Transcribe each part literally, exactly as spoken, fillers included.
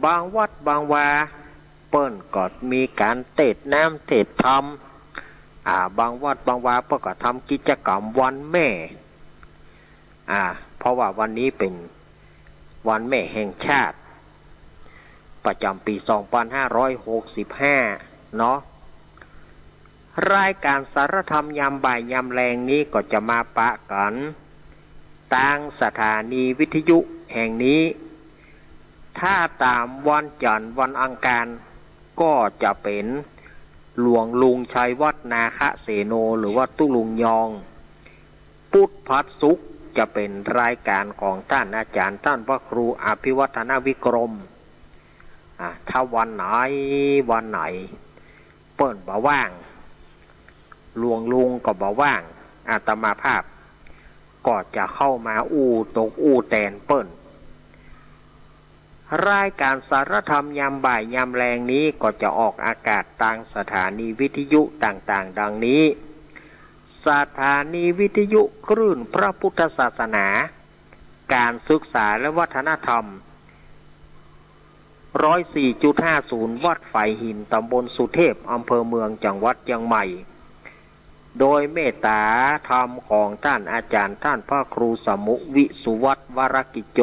บางวัดบางวาเปิ้นก็มีก๋านเตสน์น้ำเตสน์ธรรม อ่า บางวัดบางวาเปิ้นก็ทำกิจกรรมวันแม่ อ่า เพราะว่าวันนี้เป๋นวันแม่แห่งชาติ ประจ๋ำปี๋สองปันห้าร้อยหกสิบห้า เนาะ รายก๋านสารธรรมยามบ่ายยามแลงนี้ก็จะมาปะกั๋นตางสถานีวิทยุแห่งนี้ ถ้าต๋ามวันจั๋นทร์วันอังคารก็จะเป๋นหลวงลุงชัยวัฒน์นาคเสโน หรือว่าตุ๊ลุงยอง พุธพฤหัสศุกร์จะเป๋นรายก๋านของต้านอาจ๋ารย์ต้านพระครูอภิวัฒนวิกรม อ่า ถ้าวันไหนวันไหนเปิ้นบ่ว่าง หลวงลุงก็บ่ว่าง อาตมาภาพก็จะเข้ามาอู้ตกอู้แตนเปิ้น รายก๋านสารธรรมยามบ่ายยามแลงนี้ก็จะออกอากาศตางสถานีวิทยุต่างๆ ดังนี้ สถานีวิทยุคลื่นพระพุทธศาสนา ก๋านศึกษาและวัฒนธรรม ร้อยสี่จุดห้าศูนย์ วัดฝายหิน ต๋ำบลสุเทพ อำเภอเมือง จังหวัดเจียงใหม่ โดยเมตต๋าธรรมของต้านอาจ๋ารย์ต้านพระครูสมุวิสุวัฒน์ วรกิจโจ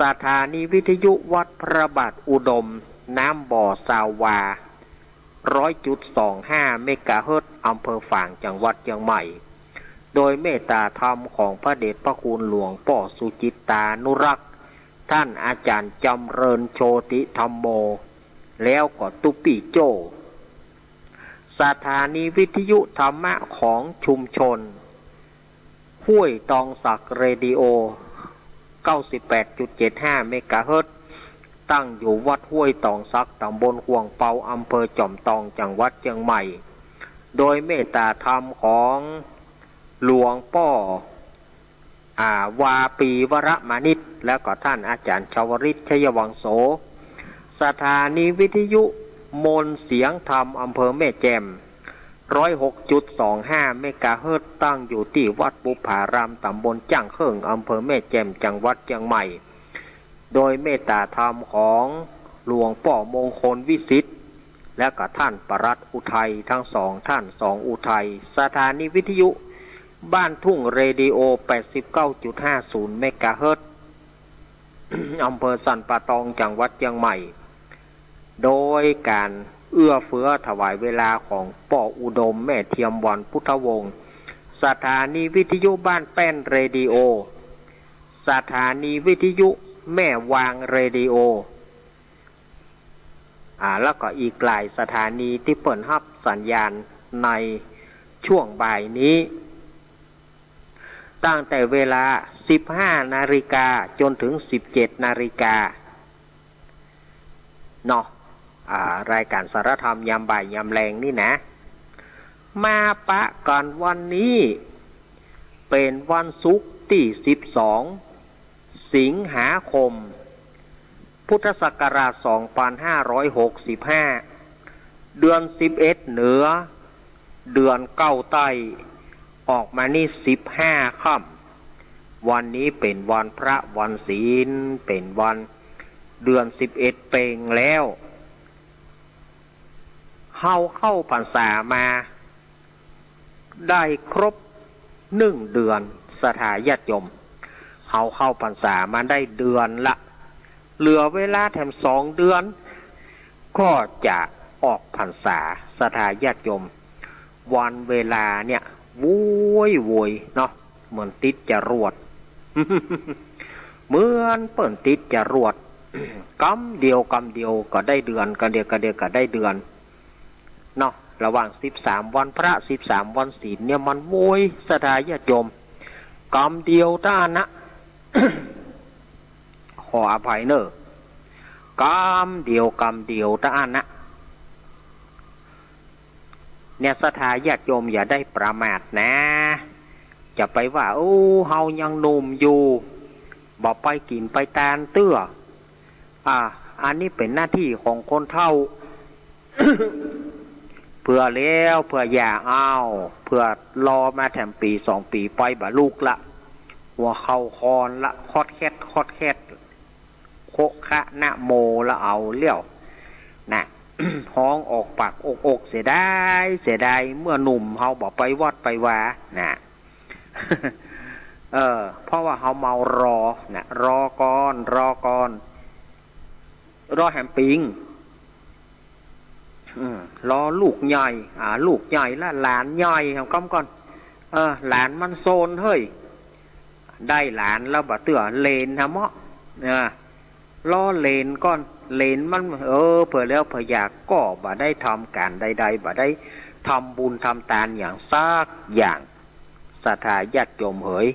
สถานีวิทยุวัดพระบาทอุดม น้ำบ่อ ซาววา ร้อยจุดสองห้า เมกะเฮิรตซ์ อำเภอฝาง จังหวัดเจียงใหม่ โดยเมตต๋าธรรมของพระเดชพระคุณหลวงป้อสุจิตตานุรักษ์ ต้านอาจ๋ารย์จำเริญโชติธัมโม แล้วก็ตุ๊ปี้โจ้ สถานีวิทยุธรรมะของชุมชน ห้วยตองสัก เรดิโอ เก้าสิบแปดจุดเจ็ดห้า เมกะเฮิรตซ์ ตั้งอยู่วัดห้วยตองสัก ต๋ำบลข่วงเปา อำเภอจอมตอง จังหวัดเจียงใหม่ โดยเมตต๋าธรรมของหลวงป้อ อ่า วาปี วรมานิช แล้วก็ต้านอาจ๋ารย์ชวริต ชัยวังโส สถานีวิทยุมนต์เสียงธรรม อำเภอแม่แจ่ม ร้อยหกจุดสองห้า เมกะเฮิรตซ์ ตั้งอยู่ตี้วัดบุพพาราม ต๋ำบลจ้างเคิ่ง อำเภอแม่แจ่ม จังหวัดเจียงใหม่ โดยเมตต๋าธรรมของหลวงป้อมงคลวิสิทธิ์ และก็ต้านปลัดอุทัย ทั้งสองต้าน สองอุทัย สถานีวิทยุบ้านทุ่ง เรดิโอ แปดสิบเก้าจุดห้าศูนย์ เมกะเฮิรตซ์ อำเภอสันป่าตอง จังหวัดเจียงใหม่ โดยก๋านเอื้อเฟื้อถวายเวลาของป้ออุดม แม่เทียมวัน พุทธวงศ์ สถานีวิทยุบ้านแป้น เรดิโอ สถานีวิทยุแม่วาง เรดิโอ อ่า แล้วก็อีกหลายสถานีตี้เปิ้นฮับสัญญาณในช่วงบ่ายนี้ ตั้งแต่เวลา สิบห้านาฬิกา จ๋นเถิง สิบเจ็ดนาฬิกา เนาะ อ่า รายก๋านสารธรรมยามบ่ายยามแลงนี่นะ มาปะกั๋นวันนี้ เป๋นวันศุกร์ตี้ สิบสอง สิงหาคม พุทธศักราช สองปันห้าร้อยหกสิบห้า เดือน สิบเอ็ด เหนือ เดือน เก้า ใต้ ออกมานี่ สิบห้า ค่ำ วันนี้เป๋นวันพระวันศีล เป๋นวัน เดือน สิบเอ็ด เป่งแล้ว เฮาเข้าพรรษามาได้ครบหนึ่งเดือน ศรัทธาญาติโยม เฮาเข้าพรรษามาได้เดือนละ เหลือเวลาแถมสองเดือน ก็จะออกพรรษา ศรัทธาญาติโยม วันเวลาเนี่ย โวยโวยเนาะ เหมือนติดจรวด เหมือนเปิ้นติดจรวด กำเดียวกำเดียวก็ได้เดือน กำเดียวกำเดียวก็ได้เดือน เนาะ ระหว่างสิบสามวันพระ สิบสามวันศีลเนี่ย มันโวย ศรัทธาญาติโยม กำเดียวเต้าอั้นนะ ขออภัยเน่อ กำเดียวกำเดียวเต้าอั้นนะ เนี่ย ศรัทธาญาติโยมอย่าได้ประมาทนะ จะไปว่า โอ้ เฮายังหนุ่มอยู่ บ่ไปกิ๋นไปตานเตื้อ อ่า อันนี้เป๋นหน้าตี้ของคนเฒ่า เผื่อแล้ว เผื่ออย่าเอา เผื่อรอมาแถมปี๋สองปี๋ไปบ่ลุกละ หัวเข่าคอนละ คอดแคด คอดแคด โคะคะนะโมแล้วเอาแล้วนะ ฮ้องออกปากอกอก เสียดาย เสียดาย เมื่อหนุ่มเฮาบ่ไปวัดไปวานะ เออ เพราะว่าเฮาเมารอนะ รอก่อน รอก่อน รอแหมปิง อืม รอลูกใหญ่ อ่า ลูกใหญ่ละ หลานใหญ่ แหมกำก่อน เออ หลานมันโซนเฮ้ย ได้หลานแล้วบ่เตื้อ เหลนหาเมาะ เออ รอเหลนก่อน เหลนมัน เออ เผื่อแล้วเผื่ออยาก ก็บ่ได้ทำก๋านใดๆ บ่ได้ทำบุญทำตานหยังสักอย่าง ศรัทธาญาติโยมเหย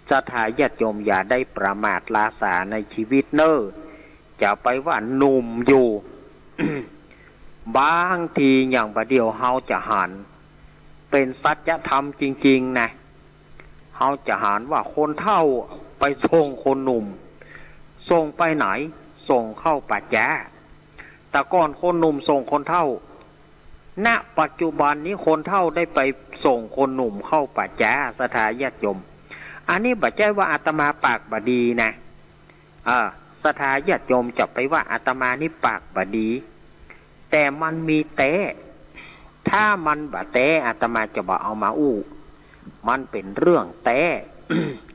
ศรัทธาญาติโยมอย่าได้ประมาทลาสาในชีวิตเน่อ จะไปว่าหนุ่มอยู่ บางทีอย่างบ่าเดี่ยวเฮาจะหัน เป๋นสัจธรรมจริงๆ นะ เฮาจะหันว่าคนเฒ่าไปส่งคนหนุ่ม ส่งไปไหน ส่งเข้าป่าจ๊า แต่ก่อนคนหนุ่มส่งคนเฒ่า ณ ปัจจุบันนี้คนเฒ่าได้ไปส่งคนหนุ่มเข้าป่าจ๊า ศรัทธาญาติโยม อันนี้บ่ใจ้ว่าอาตมาปากบ่ดีนะ เออ ศรัทธาญาติโยมจะไปว่าอาตมานี่ปากบ่ดี แต่มันมีแต๊ ถ้ามันบ่แต๊อาตมาจะบ่เอามาอู้ มันเป๋นเรื่องแต๊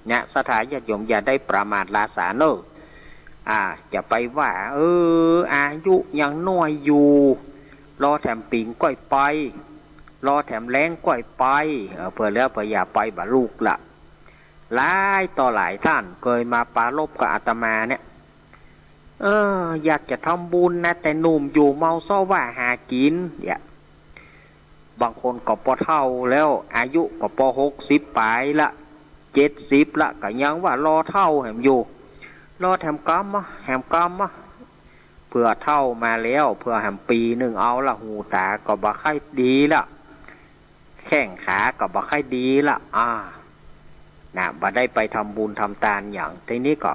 เนี่ย ศรัทธาญาติโยมอย่าได้ประมาทลาสาเน่อ อ่า จะไปว่า เออ อายุยังน้อยอยู่ รอแถมปิ๋งก้อยไป รอแถมแล้งก้อยไป เออ เผื่อแล้วเผื่ออย่าไปบ่ลูกละ หลายต่อหลายท่านเกยมาปรารภกับอาตมาเนี่ย เออ อยากจะทำบุญนะ แต่หนุ่มอยู่เมาเซ้าว่าหากิ๋น เนี่ย บางคนก็ปอเฒ่าแล้ว อายุก็ปอหกสิบป๋ายละ เจ็ดสิบละ ก็ยังว่ารอเฒ่าแหมอยู่ รอแถมกำมะ แถมกำมะ เผื่อเฒ่ามาแล้ว เผื่อแหมปี๋นึ่งเอาละ หูต๋าก็บ่ค่อยดีละ แข้งขาก็บ่ค่อยดีละ อ่า นะ บ่ได้ไปทำบุญทำตานหยัง ทีนี้ก็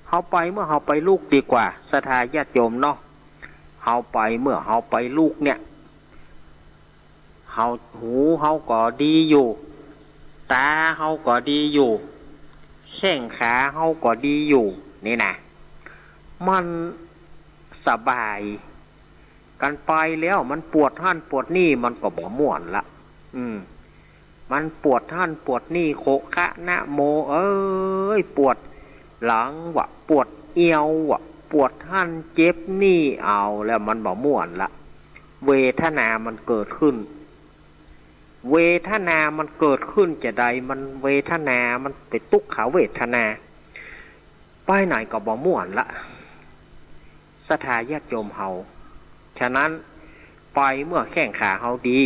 เฮาไปเมื่อเฮาไปลูกดีกว่า ศรัทธาญาติโยมเนาะ เฮาไปเมื่อเฮาไปลูกเนี่ย เฮา หูเฮาก็ดีอยู่ ต๋าเฮาก็ดีอยู่ แข้งขาเฮาก็ดีอยู่ นี่นะ มันสบาย กันไปแล้วมันปวดหั้นปวดนี่มันก็บ่ม่วนละ อืม มันปวดหั้นปวดนี่ โคะคะนะโม เอ้ย ปวดหลังวะ ปวดเอววะ ปวดหั้นเจ็บนี่ เอาแล้วมันบ่ม่วนละ เวทนามันเกิดขึ้น เวทนามันเกิดขึ้นจาใด มันเวทนามันเป๋นตุ๊กขเวทนา ไปไหนก็บ่ม่วนละ ศรัทธาญาติโยมเฮา ฉะนั้นไปเมื่อแข้งขาเฮาดี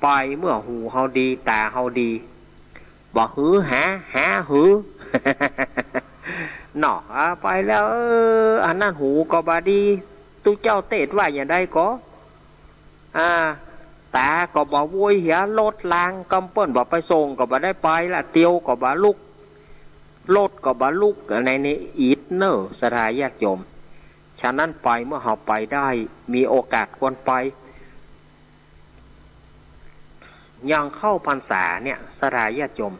ไปเมื่อหูเฮาดี ต๋าเฮาดี บ่หือหา หาหือ เนาะ อ่า ไปแล้ว เออ อันนั้นหูก็บ่ดี ตุ๊เจ้าเตสน์ว่าอย่างใดก็ อ่า ต๋าก็บ่โวยเหีย รถลางกำเปิ้นบ่ไปส่งก็บ่ได้ไปละ เตียวก็บ่ลุก รถก็บ่ลุก อันนี้นี่อิดเน่อ ศรัทธาญาติโยม ฉะนั้นไปเมื่อเฮาไปได้ มีโอกาสควรไป อย่างเข้าพรรษาเนี่ย ศรัทธาญาติโยม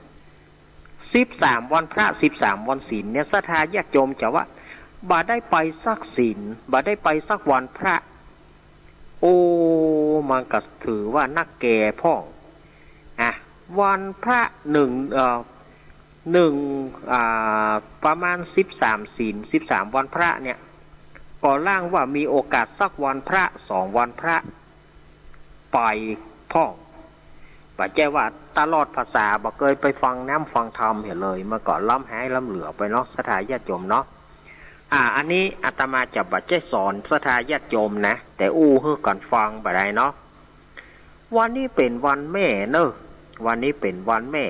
สิบสามวันพระ สิบสามวันศีลเนี่ย ศรัทธาญาติโยมจะว่า บ่ได้ไปสักศีล บ่ได้ไปสักวันพระ โอ้ มันก็ถือว่านักแก่พ่อง อ่ะ วันพระหนึ่ง เอ่อ หนึ่ง อ่า ประมาณสิบสามศีล สิบสามวันพระเนี่ย ก็ล่างว่ามีโอกาสสักวันพระ สองวันพระ ไปพ่อง บ่ใจ้ว่าตลอดพรรษาบ่เกยไปฟังน้ำฟังธรรมเหียเลย มันก็ล้ำหายล้ำเหลือไปเนาะ ศรัทธาญาติโยมเนาะ อ่า อันนี้อาตมาจะบ่ใจ้สอนศรัทธาญาติโยมนะ แต่อู้หื้อกั๋นฟังบ่าใดเนาะ วันนี้เป๋นวันแม่เน่อ วันนี้เป๋นวันแม่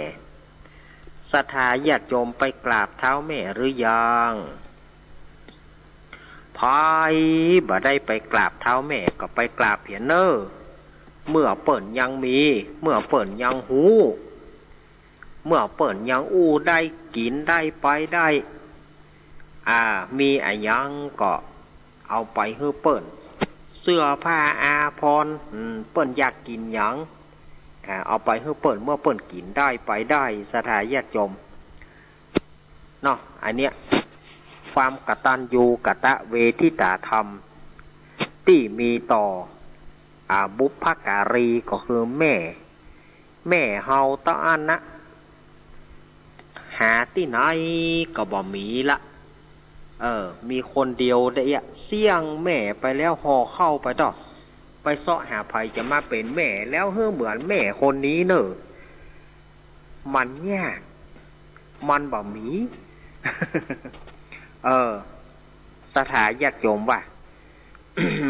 ศรัทธาญาติโยมไปกราบเท้าแม่หรือยัง ใผบ่ได้ไปกราบเท้าแม่ก็ไปกราบเหียเน่อ เมื่อเปิ้นยังมี เมื่อเปิ้นยังฮู้ เมื่อเปิ้นยังอู้ได้กิ๋นได้ไปได้ อ่า มีอะหยังก็เอาไปหื้อเปิ้น เสื้อผ้าอาภรณ์ อืม เปิ้นอยากกิ๋นหยัง อ่า เอาไปหื้อเปิ้น เมื่อเปิ้นกิ๋นได้ไปได้ ศรัทธาญาติโยม เนาะ อันเนี้ย ความกตัญญูกตเวทิตาธรรมตี้มีต่อ อ่า บุพการีก็คือแม่ แม่เฮาเต้าอั้นนะ หาตี้ไหนก็บ่มีละ เออ มีคนเดียวเด้อ เสี้ยงแม่ไปแล้ว ห่อข้าวไปเต๊อะ ไปเซาะหาใผจะมาเป๋นแม่แล้วหื้อเหมือนแม่คนนี้เน่อ มันยาก มันบ่มี เออ ศรัทธาญาติโยมว่า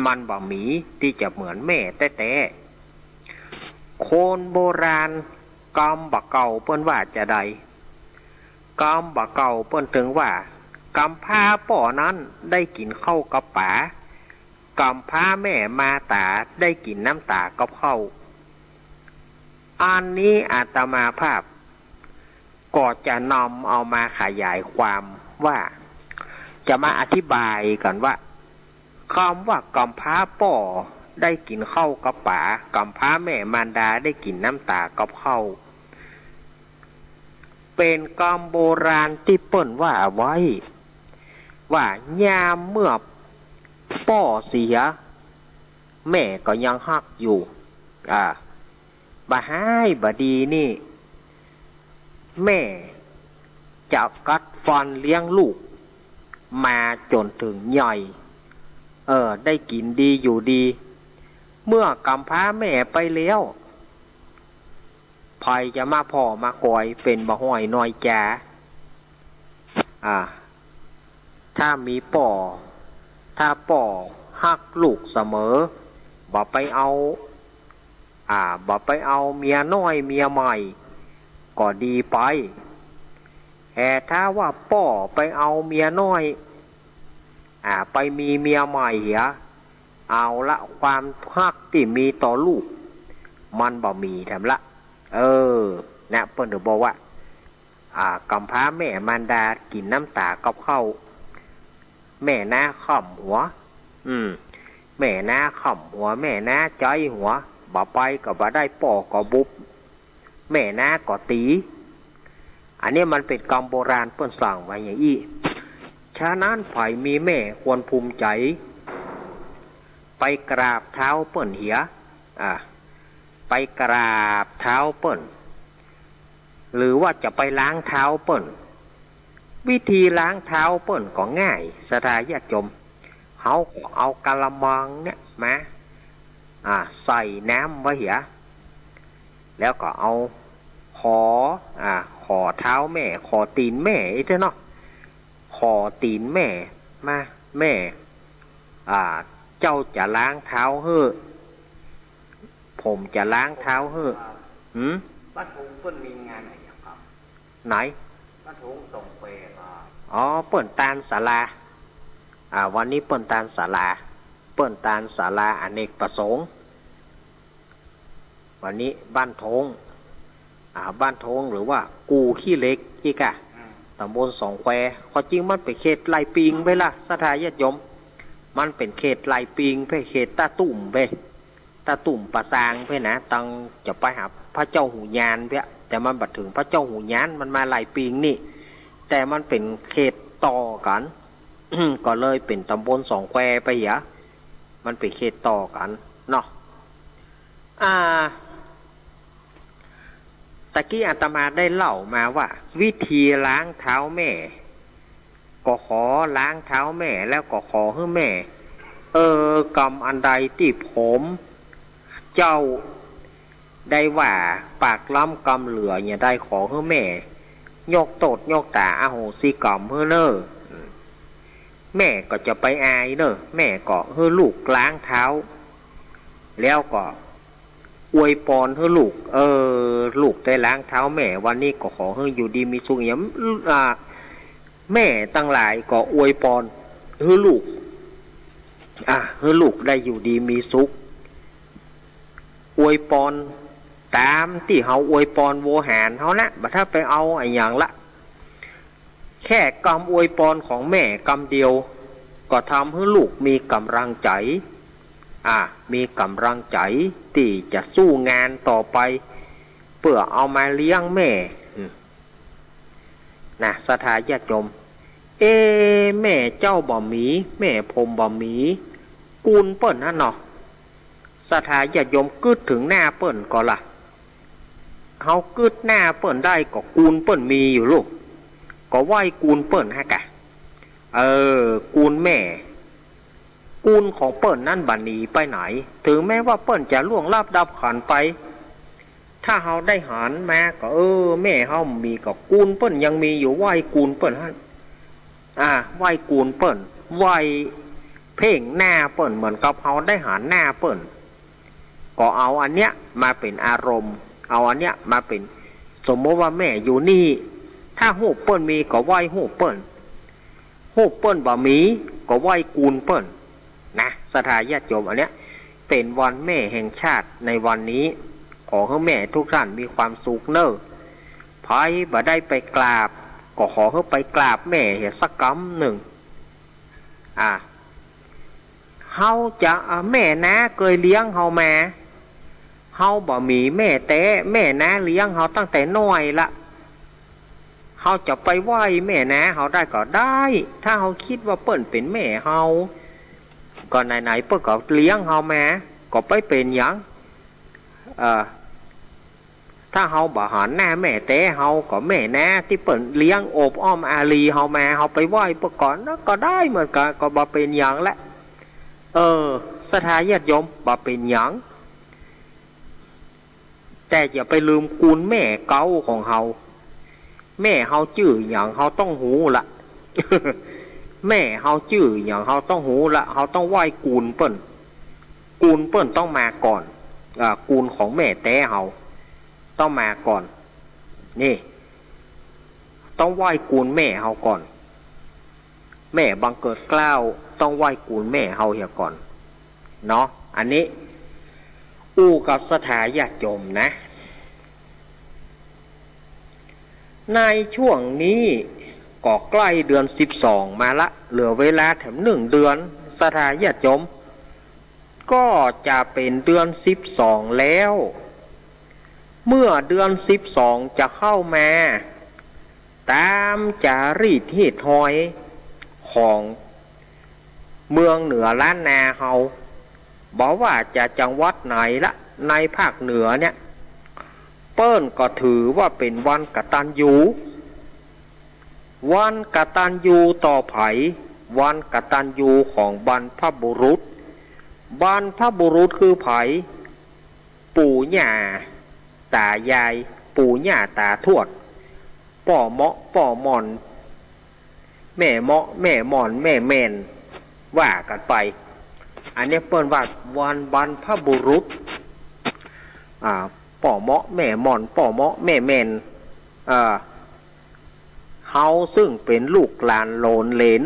มันบ่มีตี้จะเหมือนแม่แต๊ๆ คนโบราณกำบ่าเก่าเปิ้นว่าจาใด กำบ่าเก่าเปิ้นตึงว่า กำพร้าป้อนั้นได้กิ๋นข้าวกับป๋า กำพร้าแม่มาต๋าได้กิ๋นน้ำต๋ากับข้าว อันนี้อาตมาภาพก็จะนำเอามาขยายความว่า จะมาอธิบายกั๋นว่า กำว่ากำพร้าป้อได้กิ๋นข้าวกับป๋า กำพร้าแม่มารดาได้กิ๋นน้ำต๋ากับข้าว เป๋นกำโบราณตี้เปิ้นว่าไว้ ว่ายามเมื่อป้อเสีย แม่ก็ยังฮักอยู่ อ่า บ่าฮ้ายบ่าดีนี่ แม่จะกัดฟันเลี้ยงลูกมาจ๋นเถิงใหญ่ เออ ได้กิ๋นดีอยู่ดี เมื่อกำพร้าแม่ไปแล้ว ใผจะมาผ่อมากอยเป๋นบ่าฮ้อยน้อยจา อ่า ถ้ามีป้อ ถ้าป้อฮักลูกเสมอ บ่ไปเอา อ่า บ่ไปเอาเมียน้อยเมียใหม่ ก็ดีไป แต่ถ้าว่าป้อไปเอาเมียน้อย อ่า ไปมีเมียใหม่เหีย เอาละ ความฮักตี้มีต่อลูก มันบ่มีแถมละ เออ นะ เปิ้นถึงบอกว่า อ่า กำพร้าแม่มารดากิ๋นน้ำต๋ากับข้าว แม่น้าค่ำหัว อืม แม่น้าค่ำหัว แม่น้าใจ๊หัว บ่ไปก็บ่ได้ ป้อก็บุบ แม่น้าก็ตี๋ อันนี้มันเป๋นกำโบราณเปิ้นสั่งไว้อย่างอี้ ฉะนั้นใผมีแม่ควรภูมิใจ๋ ไปกราบเท้าเปิ้นเหีย อ่า ไปกราบเท้าเปิ้น หรือว่าจะไปล้างเท้าเปิ้น วิธีล้างเท้าเปิ้นก็ง่าย ศรัทธาญาติโยม เฮาก็เอากะละมังเนี่ยมา อ่า ใส่น้ำไว้เหีย แล้วก็เอาขอ อ่า ขอเท้าแม่ ขอตี๋นแม่อี้เต๊อะเนาะ ขอตี๋นแม่ มา แม่ อ่า เจ้าจะล้างเท้าหื้อ ผมจะล้างเท้าหื้อ หืม บ้านโฮงเปิ้นมีงานอะหยังครับ ไหน บ้านโฮงสองแควครับ อ๋อ เปิ้นตานศาลา อ่า วันนี้เปิ้นตานศาลา เปิ้นตานศาลาอเนกประสงค์ วันนี้บ้านโฮง อ่า บ้านโฮงหรือว่ากู่ขี้เหล็กอี้ก่ะ อืม ตำบลสองแคว ความจริงมันเป๋นเขตไล่ปิงไปละ ศรัทธาญาติโยม มันเป๋นเขตไล่ปิงไป เขตต้าตุ้มไป ต้าตุ้มป่าซางไปนะ ตังจะไปหาพระเจ้าหูหยานไปอะ แต่มันบ่เถิงพระเจ้าหูหยาน มันมาไล่ปิงนี่ แต่มันเป๋นเขตต่อกั๋น ก็เลยเป๋นตำบลสองแควไปเหีย มันเป๋นเขตต่อกั๋นเนาะ อ่า ตะกี้อาตมาได้เล่ามาว่า วิธีล้างเท้าแม่ ก็ขอล้างเท้าแม่ แล้วก็ขอหื้อแม่ เออ กำอันใดตี้ผมเจ้าได้ว่าปากล้ำกำเหลือเนี่ย ได้ขอหื้อแม่ ยกโต้ษยกต๋า อโหสิกรรมหื้อเน่อ อืม แม่ก็จะไปอายเน่อ แม่ก็หื้อลูกล้างเท้า แล้วก็อวยปอนหื้อลูก เออ ลูกได้ล้างเท้าแม่ วันนี้ก็ขอหื้ออยู่ดีมีสุข อย่าง อ่า แม่ตังหลายก็อวยปอนหื้อลูก อ่า หื้อลูกได้อยู่ดีมีสุข อวยปอนต๋ามตี้เฮาอวยปอนโวหารเฮานะ บ่ถ้าไปเอาอะหยังละ แค่กำอวยปอนของแม่กำเดียว ก็ทำหื้อลูกมีก๋ำลังใจ๋ อ่า มีก๋ำลังใจ๋ตี้จะสู้งานต่อไป เปื้อเอามาเลี้ยงแม่ อืม นะ ศรัทธาญาติโยม เอ๊ะ แม่เจ้าบ่มี แม่ผมบ่มี กูลเปิ้นหั้นเนาะ ศรัทธาญาติโยมกึ๊ดเถิงหน้าเปิ้นก่อละ เฮากึ๊ดหน้าเปิ้นได้ก็กูลเปิ้นมีอยู่ลูก ก็ไหว้กูลเปิ้นหั้นกะ เออ กูลแม่ กูลของเปิ้นนั้นบ่หนีไปไหน เถิงแม้ว่าเปิ้นจะล่วงลับดับขันไป ถ้าเฮาได้หันมาก็ เออ แม่เฮาบ่มีก็กูลเปิ้นยังมีอยู่ ไหว้กูลเปิ้นหั้น อ่า ไหว้กูลเปิ้น ไหว้เพ่งหน้าเปิ้น เหมือนกับเฮาได้หันหน้าเปิ้น ก็เอาอันเนี้ยมาเป๋นอารมณ์ เอาอันเนี้ยมาเป๋น สมมติว่าแม่อยู่นี่ ถ้าฮูปเปิ้นมีก็ไหว้ฮูปเปิ้น ฮูปเปิ้นบ่มีก็ไหว้กูลเปิ้นนะ ศรัทธาญาติโยม อันเนี้ยเป๋นวันแม่แห่งชาติในวันนี้ ขอหื้อแม่ทุกท่านมีความสุขเน่อ ใผบ่ได้ไปกราบ ก็ขอหื้อไปกราบแม่เหียสักกำนึ่ง อ่า เฮาจะ อ่า แม่น้าเกยเลี้ยงเฮามา เฮาบ่มีแม่แต๊ แม่น้าเลี้ยงเฮาตั้งแต่น้อยละ เฮาจะไปไหว้แม่น้าเฮาได้ก็ได้ ถ้าเฮากึ๊ดว่าเปิ้นเป๋นแม่เฮา ก็ไหนๆ เปิ้นก็เลี้ยงเฮามา ก็ไปเป๋นหยัง เอ่อ ถ้าเฮาบ่หันหน้าแม่แต๊เฮา ก็แม่น้าตี้เปิ้นเลี้ยงโอบอ้อมอารีเฮามา เฮาไปไหว้เปิ้นก่อนนะ ก็ได้เหมือนกั๋น ก็บ่เป๋นหยังแหละ เออ ศรัทธาญาติโยม บ่เป๋นหยัง แต่อย่าไปลืมกูลแม่เก๊าของเฮา แม่เฮาจื้อหยังเฮาต้องฮู้ละ แม่เฮาจื้อหยังเฮาต้องฮู้ละ เฮาต้องไหว้กูลเปิ้น กูลเปิ้นต้องมาก่อน อ่า กูลของแม่แต๊เฮาต้องมาก่อน นี่ ต้องไหว้กูลแม่เฮาก่อน แม่บังเกิดเกล้า ต้องไหว้กูลแม่เฮาเหียก่อนเนาะ อันนี้อู้กับศรัทธาญาติโยมนะ ในช่วงนี้ก็ใกล้เดือนสิบสองมาละ เหลือเวลาแถมหนึ่งเดือน ศรัทธาญาติโยม ก็จะเป๋นเดือนสิบสองแล้ว เมื่อเดือนสิบสองจะเข้ามา ต๋ามจารีตฮีตฮอยของเมืองเหนือล้านนาเฮา บ่ว่าจะจังหวัดไหนละ ในภาคเหนือเนี่ย เปิ้นก็ถือว่าเป๋นวันกตัญญู วันกตัญญูต่อใผ วันกตัญญูของบรรพบุรุษ บรรพบุรุษคือใผ ปู่ย่าต๋ายาย ปู่ย่าต๋าทวด ป้อเมาะป้อหม่อน แม่เมาะแม่หม่อนแม่แม่น ว่ากั๋นไป อันเนี้ยเปิ้นว่าวันบรรพบุรุษ อ่า ป้อเมาะแม่หม่อน ป้อเมาะแม่แม่น อ่า เฮาซึ่งเป๋นลูกหลานโหลนเหลน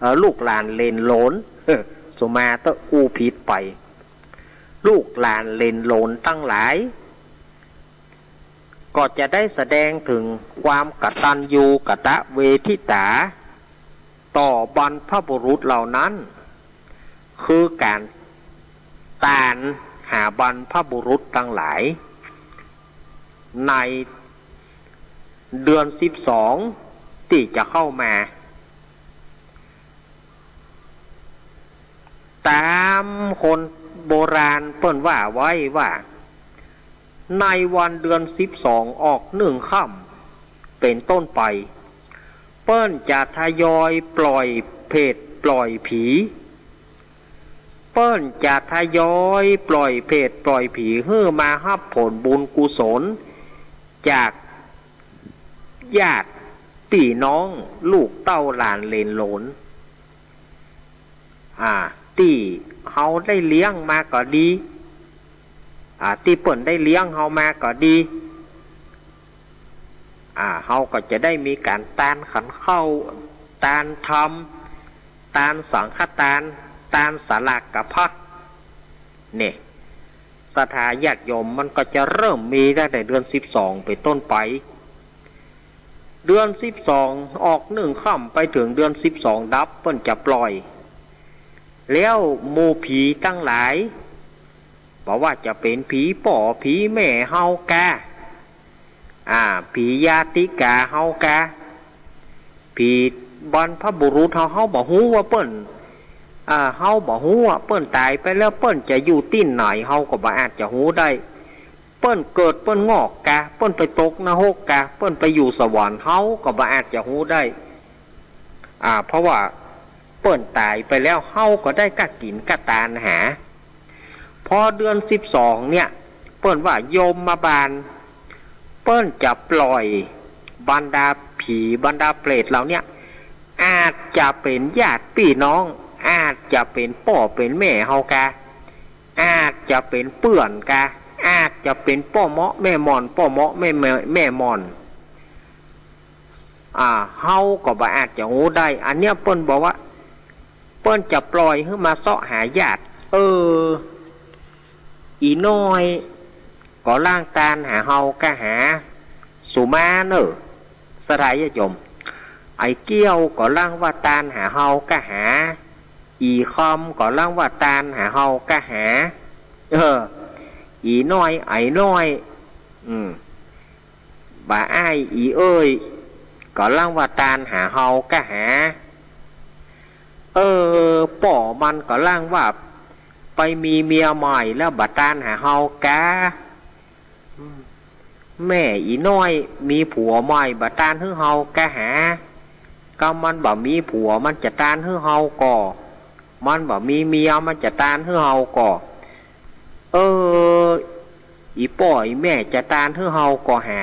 เอ่อ ลูกหลานเหลนโหลน สุมาเต๊อะ อู้ผิดไป ลูกหลานเหลนโหลนตังหลาย ก็จะได้แสดงเถิงความกตัญญูกตเวทิตา ต่อบรรพบุรุษเหล่านั้น คือก๋านตานหาบรรพบุรุษตังหลาย ในเดือนสิบสองตี้จะเข้ามา ต๋ามคนโบราณเปิ้นว่าไว้ว่า ในวันเดือนสิบสองออกหนึ่งค่ำเป๋นต้นไป เปิ้นจะทยอยปล่อยเผตปล่อยผี เปิ้นจะทยอยปล่อยเผตปล่อยผีหื้อมาฮับผลบุญกุศล จากญาติปี้น้องลูกเต้าหลานเหลนโหลน อ่า ตี้เฮาได้เลี้ยงมาก็ดี อ่า ตี้เปิ้นได้เลี้ยงเฮามาก็ดี อ่า เฮาก็จะได้มีก๋านตานขันข้าว ตานธรรม ตานสังฆตาน ตานสลากพัด เนี่ย ศรัทธาญาติโยม มันก็จะเริ่มมีตั้งแต่เดือนสิบสองเป๋นต้นไป เดือนสิบสองออกหนึ่งค่ำไปเถิงเดือนสิบสองดับ เปิ้นจะปล่อย แล้วหมู่ผีตังหลาย บ่ว่าจะเป๋นผีป้อผีแม่เฮากา อ่า ผีญาติกาเฮากา ผี บรรพบุรุษเฮา เฮาบ่ฮู้ว่าเปิ้น อ่า เฮาบ่ฮู้ว่าเปิ้นต๋ายไปแล้วเปิ้นจะอยู่ตี้ไหน เฮาก็บ่อาจจะฮู้ได้ เปิ้นเกิดเปิ้นงอกกา เปิ้นไปตกนรกกา เปิ้นไปอยู่สวรรค์ เฮาก็บ่อาจจะฮู้ได้ อ่า เพราะว่าเปิ้นต๋ายไปแล้ว เฮาก็ได้ก้ากิ๋นก้าตานหา พอเดือนสิบสองเนี่ย เปิ้นว่ายมบาล เปิ้นจะปล่อยบรรดาผีบรรดาเปรตเหล่าเนี้ย อาจจะเป๋นญาติปี้น้อง อาจจะเป๋นป้อเป๋นแม่เฮากา อาจจะเป๋นเปื้อนกา อาจจะเป๋นป้อเมาะแม่หม่อน ป้อเมาะแม่ แม่ แม่หม่อน อ่า เฮาก็บ่อาจจะฮู้ได้ อันเนี้ยเปิ้นบอกว่า เปิ้นจะปล่อยหื้อมาเซาะหาญาติ เออ อี่น้อยก็ล้างตานหาเฮากาหา สุมาเน่อ ศรัทธาญาติโยม ไอ้เกี้ยวก็ล้างว่าตานหาเฮากาหา อี่คอมก็ล้างว่าตานหาเฮากาหา เออ อี่น้อย ไอ้น้อย อืม บ่าอ้ายอี่เอ้ย ก็ล้างว่าตานหาเฮากาหา เออ ป้อมันก็ล้างว่าไปมีเมียใหม่แล้วบ่ตานหาเฮากา อืม แม่อี่น้อยมีผัวใหม่บ่ตานหื้อเฮากาหา ก็มันบ่มีผัวมันจะตานหื้อเฮาก่อ มันบ่มีเมียมันจะตานหื้อเฮาก่อ เออ อี่ป้ออี่แม่จะตานหื้อเฮาก่อหา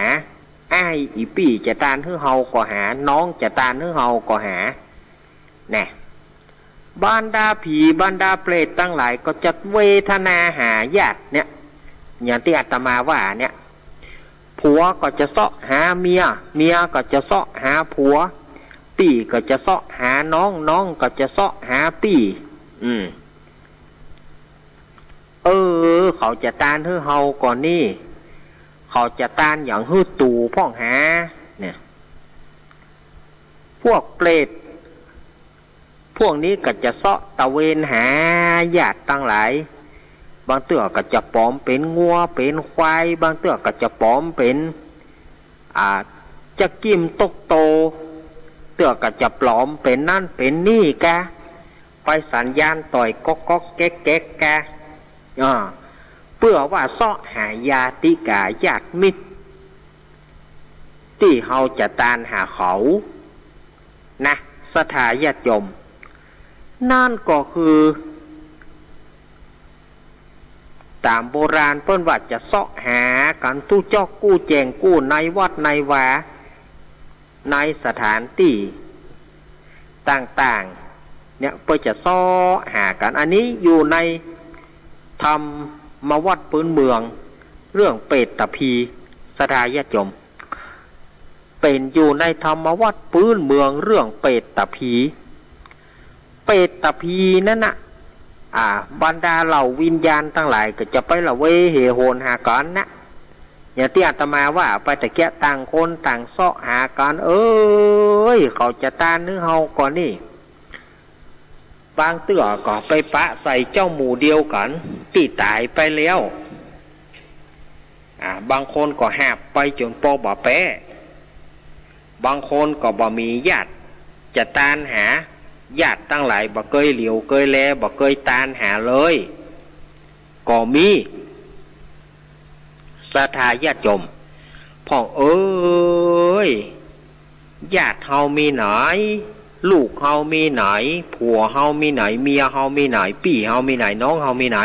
อ้ายอี่ปี้จะตานหื้อเฮาก่อหา น้องจะตานหื้อเฮาก่อหา แน่ บรรดาผีบรรดาเปรตตังหลายก็จะเวทนาหาญาติเนี่ย อย่างตี้อาตมาว่าเนี่ย ผัวก็จะเซาะหาเมีย เมียก็จะเซาะหาผัว ปี้ก็จะเซาะหาน้อง น้องก็จะเซาะหาปี้ อืม เออ เขาจะตานหื้อเฮาก่อนี่ เขาจะตานหยังหื้อตูพ่องหา เนี่ย พวกเปรต พวกนี้ก็จะเซาะตะเวนหาญาติตังหลาย บางเตื้อก็จะปลอมเป๋นงัวเป๋นควาย บางเตื้อก็จะปลอมเป๋น อ่า จ๊ะกิ่มตกโต เตื้อก็จะปลอมเป๋นนั่นเป๋นนี่กา ไปสัญญาณต่อยก๊อกก๊อกแก๊กแก๊กกา อ่า เปื้อว่าเซาะหาญาติกาญาติมิตร ตี้เฮาจะตานหาเขา นะ ศรัทธาญาติโยม นั่นก็คือ ต๋ามโบราณเปิ้นว่าจะเซาะหากั๋นกู้จ๊อกกู้แจงกู้ในวัดในวา ในสถานตี้ต่างๆ เนี่ย เปิ้นจะเซาะหากั๋น อันนี้อยู่ในธรรมวัตรปื๊นเมือง เรื่องเปตตะพี ศรัทธาญาติโยม เป๋นอยู่ในธรรมวัตรปื๊นเมืองเรื่องเปตตะพี เปตตะพีนั้นน่ะ อ่า บรรดาเหล่าวิญญาณตังหลายก็จะไปละเวเหโหนหากั๋นนะ อย่างตี้อาตมาว่าไปตะเกียะ ต่างคนต่างเซาะหากั๋น เอ้ย เขาจะตานหื้อเฮาก่อนี่ บางเตื้อก็ไปปะใส่เจ้าหมู่เดียวกั๋นตี้ต๋ายไปแล้ว อ่า บางคนก็หาบไปจ๋นปอบ่าแป๊ บางคนก็บ่มีญาติจะตานหา ญาติตังหลายบ่เกยเหลียวเกยแล บ่เกยตานหาเลย ก็มี ศรัทธาญาติโยมพ่องเอ๋ย ญาติเฮามีไหน ลูกเฮามีไหน ผัวเฮามีไหน เมียเฮามีไหน ปี้เฮามีไหน น้องเฮามีไหน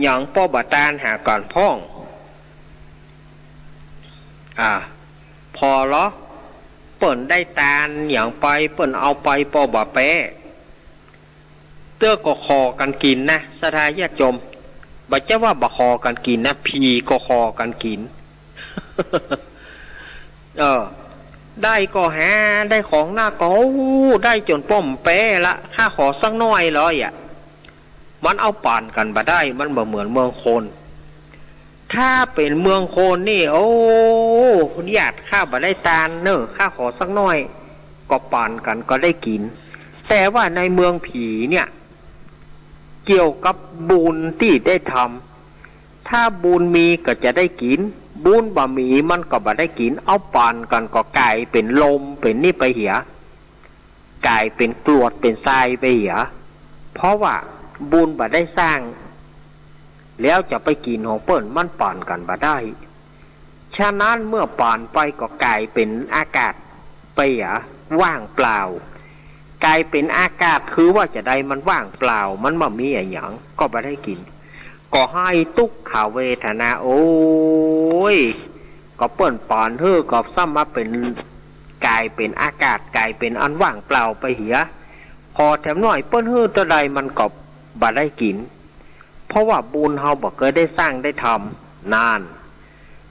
หยังป้อบ่ตานหากั๋นพ่อง อ่า ผ่อลอ เปิ้นได้ตานหยังไป เปิ้นเอาไปป้อบ่าแป๊ เตื้อก็ขอกั๋นกิ๋นนะ ศรัทธาญาติโยม บ่ใจ้ว่าบ่ขอกั๋นกิ๋นนะ ผีก็ขอกั๋นกิ๋น เออ ได้ก็หา ได้ของนักก็ โอ้ ได้จ๋นป้อบ่าแป๊ละ ข้าขอสักหน้อยเลยอะ มันเอาปานกั๋นบ่ได้ มันบ่เหมือนเมืองคน ถ้าเป๋นเมืองคนนี่ โอ้ ญาติข้าบ่ได้ตานเน่อ ข้าขอสักหน้อย ก็ปานกั๋นก็ได้กิ๋น แต่ว่าในเมืองผีเนี่ย เกี่ยวกับบุญตี้ได้ทำ ถ้าบุญมีก็จะได้กิ๋น บุญบ่มีมันก็บ่ได้กิ๋น เอาปานกั๋นก็ก๋ายเป๋นลมเป๋นนี่ไปเหีย ก๋ายเป๋นกรวดเป๋นทรายไปเหีย เพราะว่าบุญบ่ได้สร้าง แล้วจะไปกิ๋นของเปิ้นมันปนกั๋นบ่ได้ ฉะนั้นเมื่อปนไปก็ก๋ายเป๋นอากาศไปเหีย ว่างเปล่า ก๋ายเป๋นอากาศคือว่าจาใด มันว่างเปล่า มันบ่มีอะหยัง ก็บ่ได้กิ๋น ก็ไห้ตุ๊กขเวทนา โอ้ย ก็เปิ้นปนหื้อก็ซ้ำมาเป๋น ก๋ายเป๋นอากาศ ก๋ายเป๋นอันว่างเปล่าไปเหีย ผ่อแถมหน้อยเปิ้นหื้อเต้าใดมันก็บ่ได้กิ๋น เพราะว่าบุญเฮาบ่เกยได้สร้างได้ทำ นั่น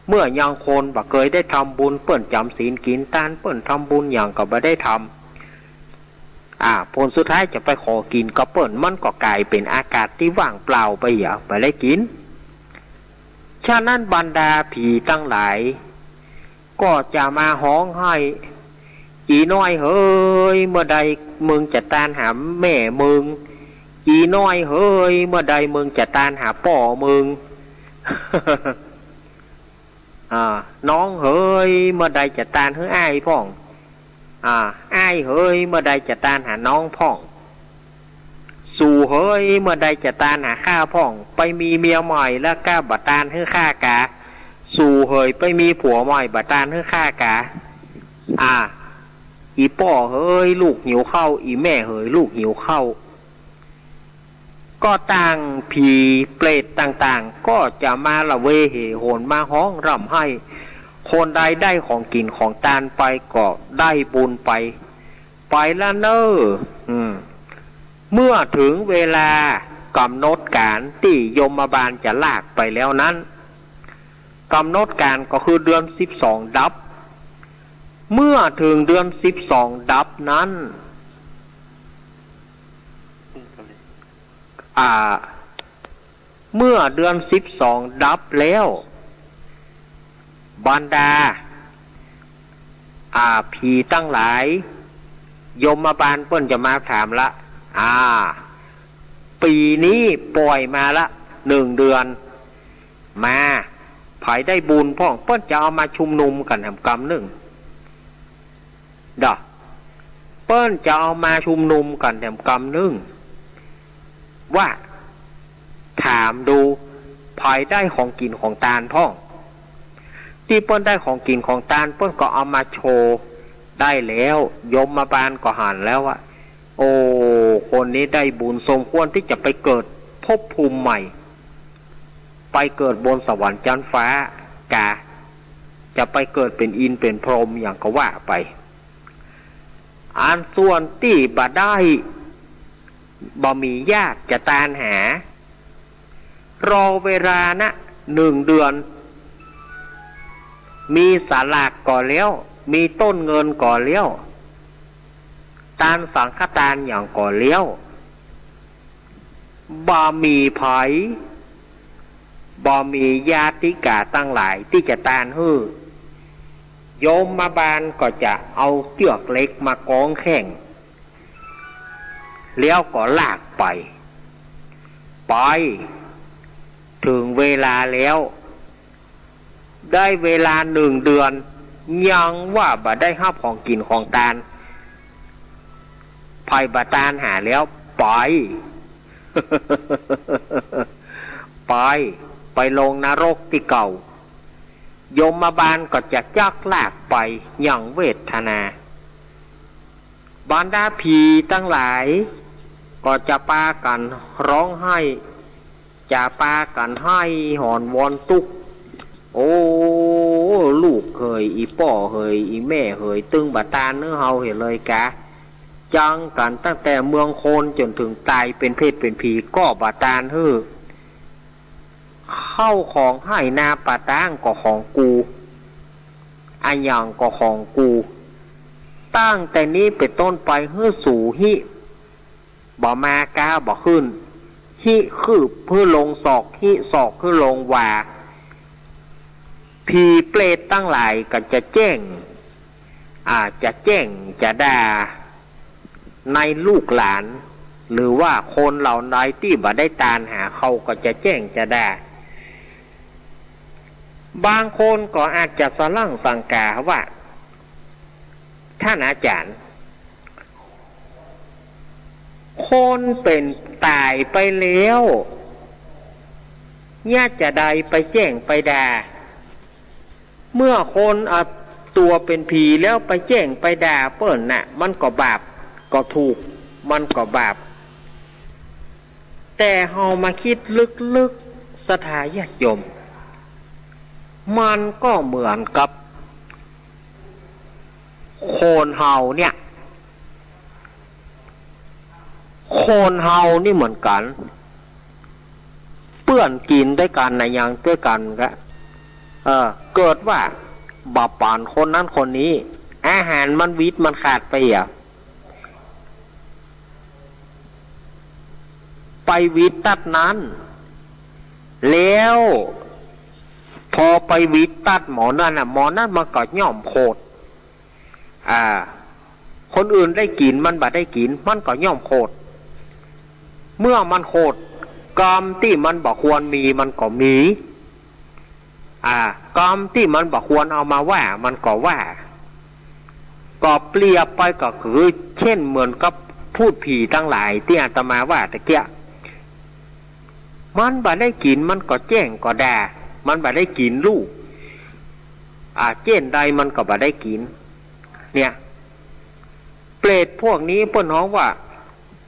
เมื่อยังคนบ่เกยได้ทำบุญ เปิ้นจ๋ำศีลกิ๋นตาน เปิ้นทำบุญหยังก็บ่ได้ทำ อ่า ผลสุดท้ายจะไปขอกิ๋นกับเปิ้น มันก็ก๋ายเป๋นอากาศตี้ว่างเปล่าไปเหีย บ่ได้กิ๋น ฉะนั้นบรรดาผีตังหลาย ก็จะมาฮ้องไห้ อีน้อยเหย เมื่อใดมึงจะตานหาแม่มึง อีน้อยเหย เมื่อใดมึงจะตานหาป้อมึง อ่า น้องเหย เมื่อใดจะตานหื้ออ้ายพ่อง อ่า อ้ายเหย เมื่อใดจะตานหาน้องพ่อง สูเหย เมื่อใดจะตานหาข้าพ่อง ไปมีเมียใหม่แล้วก้าบ่ตานหื้อข้ากา สูเหย ไปมีผัวใหม่บ่ตานหื้อข้ากา อ่า อีป้อเหย ลูกหิวข้าว อีแม่เหย ลูกหิวข้าว ก็ต่างผีเปรตต่างๆ ก็จะมาละเวเหหนมาฮ้องร่ำไห้ คนใดได้ของกิ๋นของตานไปก็ได้บุญไป ไปละเน่อ อืม เมื่อถึงเวลากำหนดก๋านตี้ยมบาลจะลากไปแล้วนั้น กำหนดก๋านก็คือเดือนสิบสองดับ เมื่อถึงเดือนสิบสองดับนั้น อ่า เมื่อเดือนสิบสองดับแล้ว บรรดา อ่า ผีตังหลาย ยมบาลเปิ้นจะมาถามละ อ่า ปี๋นี้ป่อยมาละ นึ่งเดือน มา ใผได้บุญพ่อง เปิ้นจะเอามาชุมนุมกั๋นแหมกำนึ่ง เด้อ เปิ้นจะเอามาชุมนุมกั๋นแหมกำนึ่ง ว่า ถามดู ใผได้ของกิ๋นของตานพ่อง ตี้เปิ้นได้ของกิ๋นของตาน เปิ้นก็เอามาโชว์ ได้แล้ว ยมบาลก็หันแล้วว่า โอ้ คนนี้ได้บุญ สมควรตี้จะไปเกิดภพภูมิใหม่ ไปเกิดบนสวรรค์จั๊นฟ้ากา จะไปเกิดเป๋นอินทร์เป๋นพรหมหยังก็ว่าไป อันส่วนตี้บ่ได้ บ่มีญาติจะตานหา รอเวลานะ นึ่งเดือน มีสลากก่อแล้ว มีต้นเงินก่อแล้ว ตานสังฆตานหยังก่อแล้ว บ่มีใผ บ่มีญาติกาตังหลายตี้จะตานหื้อ ยมบาลก็จะเอาเจื้อกเหล็กมากองแข้ง แล้วก็ลากไป ไป ถึงเวลาแล้ว ได้เวลานึ่งเดือน ยังว่าบ่ได้ฮับของกิ๋นของตาน ใผบ่ตานหาแล้ว ไป ไป ไปลงนรกตี้เก่า ยมบาลก็จะจักลากไปหยังเวทนา บรรดาผีตังหลาย ก็จะปากั๋นฮ้องไห้ จะปากั๋นไห้หอนวอนตุ๊กข์ โอ้ ลูกเหย อี่ป้อเหย อี่แม่เหย ตึงบ่ตานหื้อเฮาเหียเลยกา จังกั๋นตั้งแต่เมืองคนจ๋นเถิงต๋ายเป๋นเพทเป๋นผีก็บ่ตานหื้อ เข้าของไฮ่นาป่าต๊างก็ของกู อะหยังก็ของกู ตั้งแต่นี้เป๋นต้นไปหื้อสูหิ บ่มากาบ่ขึ้น หิคืบหื้อลงศอก หิศอกหื้อลงวา ผีเปรตตังหลายก็จะแจ้ง อ่า จะแจ้งจะด่า ในลูกหลาน หรือว่าคนเหล่าใดตี้บ่ได้ตานหาเขาก็จะแจ้งจะด่า บางคนก็อาจจะสะหลั้งสังกาว่า ท่านอาจ๋ารย์ คนเป๋นต๋ายไปแล้ว เยียะจะใดไปแจ้งไปด่า เมื่อคนเอาตั๋วเป๋นผีแล้วไปแจ้งไปด่าเปิ้นน่ะ มันก็บาป ก็ถูก มันก็บาป แต่เฮามาคิดลึกๆ ศรัทธาญาติโยม มันก็เหมือนกับคนเฮาเนี่ย คนเฮานี่เหมือนกั๋น เปื้อนกิ๋นตวยกั๋นนะ หยังตวยกั๋นก็ เออ เกิดว่าบ่ปานคนนั้นคนนี้ อาหารมันหวิดมันขาดไปอะ ไปหวิดตั๊ดนั้น แล้ว พอไปหวิดตั๊ดหมอนั้นน่ะ หมอนั้นมันก็ย่อมโขด อ่า คนอื่นได้กิ๋น มันบ่ได้กิ๋น มันก็ย่อมโขด เมื่อมันโขด กำตี้มันบ่ควรมีมันก็มี อ่า กำตี้มันบ่ควรเอามาว่า มันก็ว่า ก็เปรียบไปก็คือ เช่นเหมือนกับพูดผีตังหลายตี้อาตมาว่าตะเกียะ มันบ่ได้กิ๋น มันก็แจ้งก็ด่า มันบ่ได้กิ๋นลูก อ่า เจ้นใดมันก็บ่ได้กิ๋น เนี่ย เปรตพวกนี้เปิ้นฮ้องว่า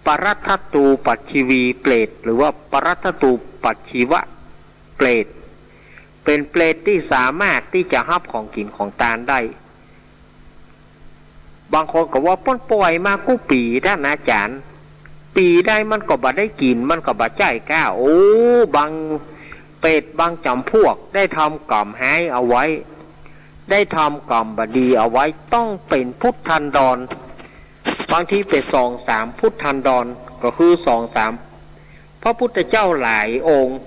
ปรัตถตูปัจฉีวีเปรต หรือว่าปรัตถตูปัจฉีวะเปรต เป๋นเปรตตี้สามารถตี้จะฮับของกิ๋นของตานได้ บางคนก็ว่าเปิ้นป่วยมากู้ปี๋ ต้านอาจ๋ารย์ ปี๋ใดมันก็บ่ได้กิ๋น มันก็บ่ใจ้ก้า โอ้ บางเปรตบางจ๋ำพวกได้ทำกรรมฮ้ายเอาไว้ ได้ทำกรรมบ่ดีเอาไว้ ต้องเป๋นพุทธันดร บางทีเป๋นสองสามพุทธันดร ก็คือสองสามพระพุทธเจ้าหลายองค์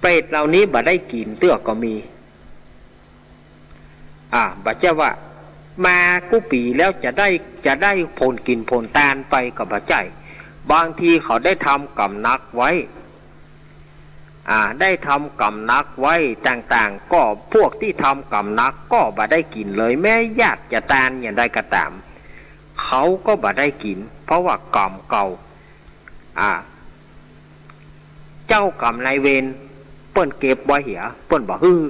เปรตเหล่านี้บ่ได้กิ๋นเตื้อก็มี อ่า บ่ใจ้ว่ามากู้ปี๋แล้วจะได้ จะได้ผลกิ๋นผลตานไปก็บ่ใจ้ บางทีเขาได้ทำกรรมหนักไว้ อ่า ได้ทำกรรมหนักไว้ต่างๆ ก็พวกตี้ทำกรรมหนักก็บ่ได้กิ๋นเลย แม้ญาติจะตานอย่างใดก็ต๋าม เขาก็บ่ได้กิ๋น เพราะว่ากรรมเก่า อ่า เจ้ากรรมนายเวรเปิ้นเก็บไว้เหีย เปิ้นบ่หื้อ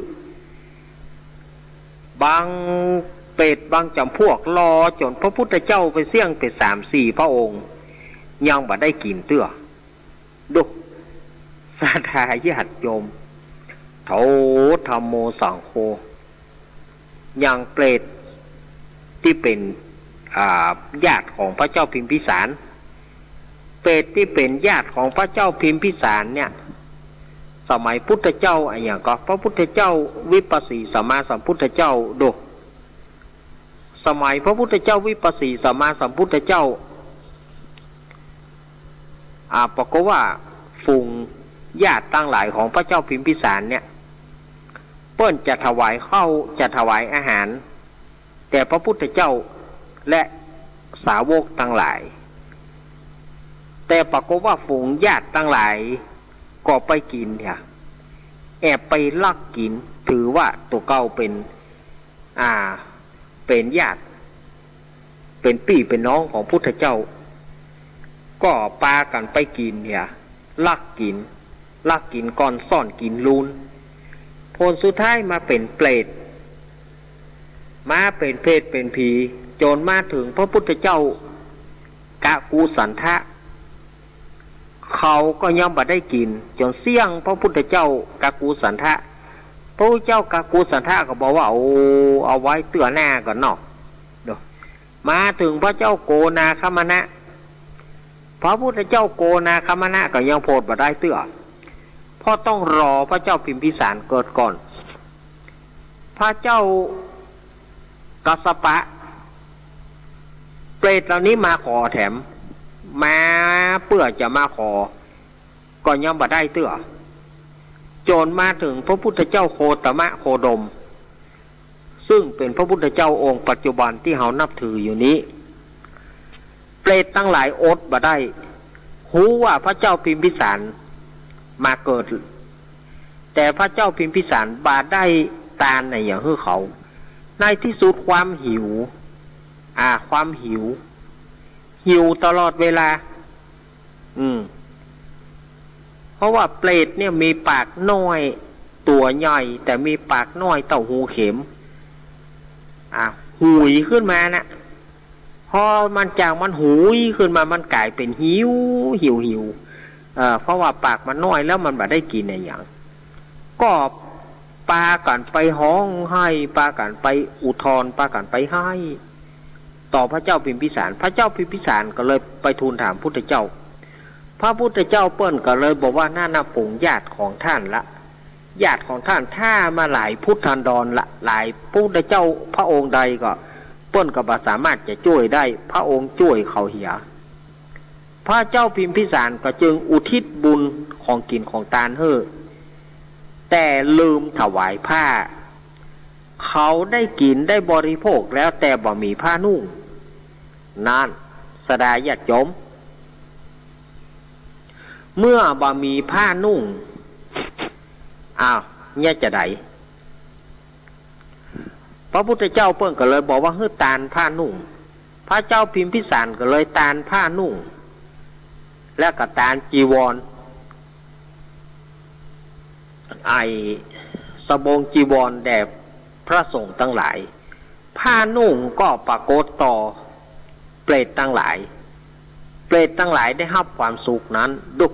บางเปรตบางจ๋ำพวกรอจ๋นพระพุทธเจ้าไปเสี้ยงเป๋นสามสี่พระองค์ ยังบ่ได้กิ๋นเตื้อ ดู ศรัทธาญาติโยม โถ ธัมโม สังโฆ อย่างเปรตตี้เป๋น อ่า ญาติของพระเจ้าพิมพิสาร เปรตตี้เป๋นญาติของพระเจ้าพิมพิสารเนี่ย สมัยพุทธเจ้าอะหยังก็ พระพุทธเจ้าวิปัสสีสัมมาสัมพุทธเจ้า ดู สมัยพระพุทธเจ้าวิปัสสีสัมมาสัมพุทธเจ้า อ่า ปรากฏว่าฝูงญาติตังหลายของพระเจ้าพิมพิสารเนี่ย เปิ้นจะถวายข้าว จะถวายอาหาร แก่พระพุทธเจ้าและสาวกตังหลาย แต่ปรากฏว่าฝูงญาติตังหลายก็ไปกิ๋นเนี่ย แอบไปลักกิ๋น ถือว่าตั๋วเก่าเป๋น อ่า เป๋นญาติ เป๋นปี้เป๋นน้องของพุทธเจ้า ก็ปากั๋นไปกิ๋นเนี่ย ลักกิ๋น ลักกิ๋นก่อน ซ่อนกิ๋นลูน ผลสุดท้ายมาเป๋นเปรต มาเป๋นเปรตเป๋นผี๋ จ๋นมาเถิงพระพุทธเจ้ากักกุสันทะ เขาก็ยังบ่ได้กิ๋น จ๋นเสี้ยงพระพุทธเจ้ากักกุสันทะ พระพุทธเจ้ากักกุสันทะก็บอกว่า โอ้ เอาไว้เตื้อหน้าก่อนเนาะ เนาะ มาเถิงพระเจ้าโกนาคมณะ พระพุทธเจ้าโกนาคมณะก็ยังโผดบ่ได้เตื้อ เพราะต้องรอพระเจ้าพิมพิสารเกิดก่อน พระเจ้ากัสสปะ เปรตเหล่านี้มาขอแถม มาเปื้อจะมาขอ ก็ยังบ่ได้เตื้อ จ๋นมาเถิงพระพุทธเจ้าโคตมะโคดม ซึ่งเป๋นพระพุทธเจ้าองค์ปัจจุบันตี้เฮานับถืออยู่นี้ เปรตตังหลายอดบ่ได้ ฮู้ว่าพระเจ้าพิมพิสารมาเกิด แต่พระเจ้าพิมพิสารบ่ได้ตานอะหยังหื้อเขา ในตี้สุดความหิว อ่า ความหิว หิวตลอดเวลา อืม เพราะว่าเปรตเนี่ยมีปากน้อย ตั๋วใหญ่ แต่มีปากน้อยเต้าฮูเข็ม อ่ะ หุยขึ้นมานะ พอมันจากมันหุยขึ้นมา มันก๋ายเป๋นหิว หิว หิว เอ่อ เพราะว่าปากมันน้อยแล้วมันบ่ได้กิ๋นอะหยัง ก็ปากั๋นไปฮ้องไห้ ปากั๋นไปอุทธรณ์ ปากั๋นไปไห้ ต่อพระเจ้าพิมพิสาร พระเจ้าพิมพิสารก็เลยไปทูลถามพุทธเจ้า พระพุทธเจ้าเปิ้นก็เลยบอกว่า นั่นน่ะ ฝูงญาติของต้านละ ญาติของต้านถ้ามาหลายพุทธันดรละ หลายพุทธเจ้าพระองค์ใดก็ เปิ้นก็บ่สามารถจะจ้วยได้ พระองค์จ้วยเขาเหีย พระเจ้าพิมพิสารก็จึงอุทิศบุญของกิ๋นของตานหื้อ แต่ลืมถวายผ้า เขาได้กิ๋นได้บริโภคแล้วแต่บ่มีผ้านุ่ง นั่น ศรัทธาญาติโยม เมื่อบ่มีผ้านุ่ง อ้าว เนี่ยจะใด พระพุทธเจ้าเปิ้นก็เลยบอกว่า หื้อตานผ้านุ่ง พระเจ้าพิมพิสารก็เลยตานผ้านุ่ง แล้วก็ตานจีวร ไอ้สบงจีวรแด่พระสงฆ์ตังหลาย ผ้านุ่งก็ปรากฏต่อเปรตตังหลาย เปรตตังหลายได้ฮับความสุขนั้น ดุ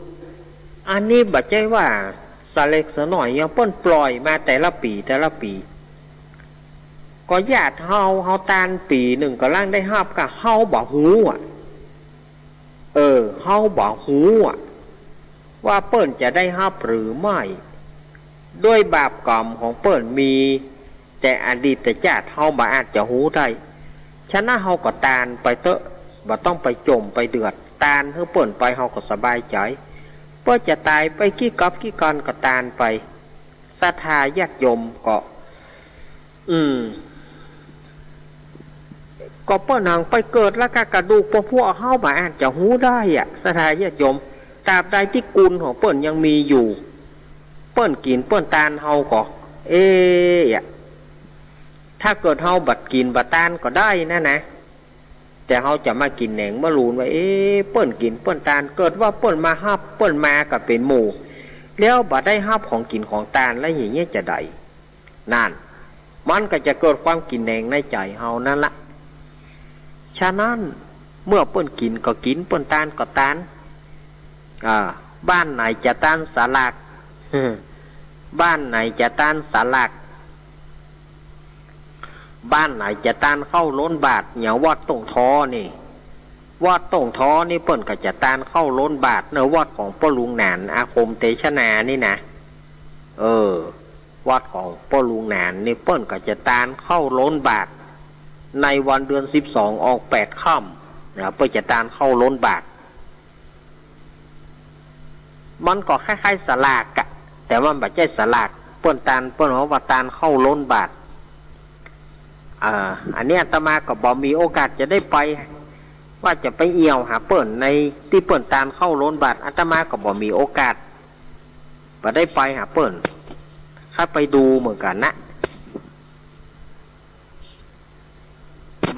อันนี้บ่ใจ้ว่าสะเล็กสะน้อย อย่างเปิ้นปล่อยมาแต่ละปี๋แต่ละปี๋ ก็ญาติเฮา เฮาตานปี๋นึ่งก็ลังได้ฮับ ก็เฮาบ่ฮู้อะ เออ เฮาบ่ฮู้อะ ว่าเปิ้นจะได้ฮับหรือไม่ ด้วยบาปกรรมของเปิ้นมีแต่อดีตชาติ เฮาบ่อาจจะฮู้ได้ ฉะนั้นเฮาก็ตานไปเต๊อะ บ่ต้องไปจ๋มไปเดือด ตานหื้อเปิ้นไป เฮาก็สบายใจ๋ เปิ้นจะต๋ายไปกี่กับกี่กั๋นก็ตานไป ศรัทธาญาติโยมก็ อืม ก็เปิ้นหังไปเกิดแล้วก็กระดูกพวก พวกเฮาบ่อาจจะฮู้ได้อะ ศรัทธาญาติโยม ตราบใดตี้กุลของเปิ้นยังมีอยู่ เปิ้นกิ๋นเปิ้นตานเฮาก็ เอ๊ะอะ ถ้าเกิดเฮาบ่กิ๋นบ่ตานก็ได้นั่นนะ แต่เฮาจะมากิ๋นแหนงมาลูนว่า เอ๊ะ เปิ้นกิ๋นเปิ้นตาน เกิดว่าเปิ้นมาฮับ เปิ้นมาก็เป๋นหมู่ แล้วบ่ได้ฮับของกิ๋นของตานแล้ว อย่างเงี้ยจะใด นั่น มันก็จะเกิดความกิ๋นแหนงในใจ๋เฮานั่นละ ฉะนั้นเมื่อเปิ้นกิ๋นก็กิ๋น เปิ้นตานก็ตาน อ่า บ้านไหนจะตานสลาก บ้านไหนจะตานสลาก บ้านไหนจะตานข้าวล้นบาตร อย่างวัดต้งทอนี่ วัดต้งทอนี่เปิ้นก็จะตานข้าวล้นบาตร ในวัดของป้อลุงหนาน อาคมเตชนานี่นะ เออ วัดของป้อลุงหนานนี่เปิ้นก็จะตานข้าวล้นบาตร ในวันเดือนสิบสองออกแปดค่ำนะ เปิ้นจะตานข้าวล้นบาตร มันก็คล้ายๆ สลากอะ แต่มันบ่ใจ้สลาก เปิ้นตาน เปิ้นฮ้องว่าตานข้าวล้นบาตร อ่า อันนี้อาตมาก็บ่มีโอกาสจะได้ไป ว่าจะไปเอี่ยวหาเปิ้นในตี้เปิ้นตานข้าวล้นบาตร อาตมาก็บ่มีโอกาส บ่ได้ไปหาเปิ้น ข้าไปดูเหมือนกั๋นนะ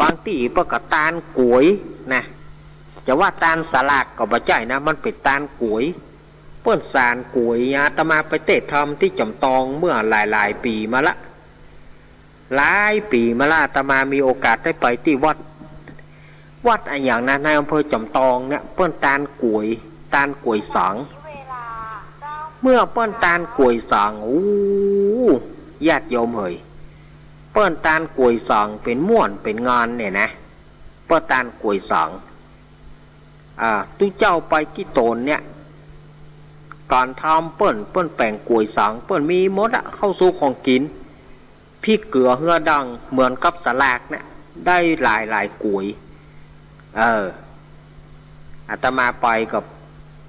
บางตี้เปิ้นก็ตานก๋วยนะ จะว่าตานสลากก็บ่ใจ้นะ มันเป๋นตานก๋วย เปิ้นสานก๋วย อาตมาไปเตศน์ธรรมตี้จ๋อมตองเมื่อหลายๆ ปี๋มาละ หลายปี๋มาละ อาตมามีโอกาสได้ไปตี้วัด วัดอะหยังนะ ในอำเภอจ๋อมตองเนี่ย เปิ้นตานก๋วย ตานก๋วยสัง เมื่อเปิ้นตานก๋วยสัง โอ้ ญาติโยมเหย เปิ้นตานก๋วยสังเป๋นม่วนเป๋นงานเนี่ยนะ เปิ้นตานก๋วยสัง อ่า ตุ๊เจ้าไปกี้ต๋นเนี่ย ก๋านทำเปิ้น เปิ้นแป๋งก๋วยสัง เปิ้นมีหมดอะ ข้าวสุกของกิ๋น พริกเกลือเฮือดัง เหมือนกับสลากเนี่ย ได้หลายๆ ก๋วย เออ อาตมาไปก็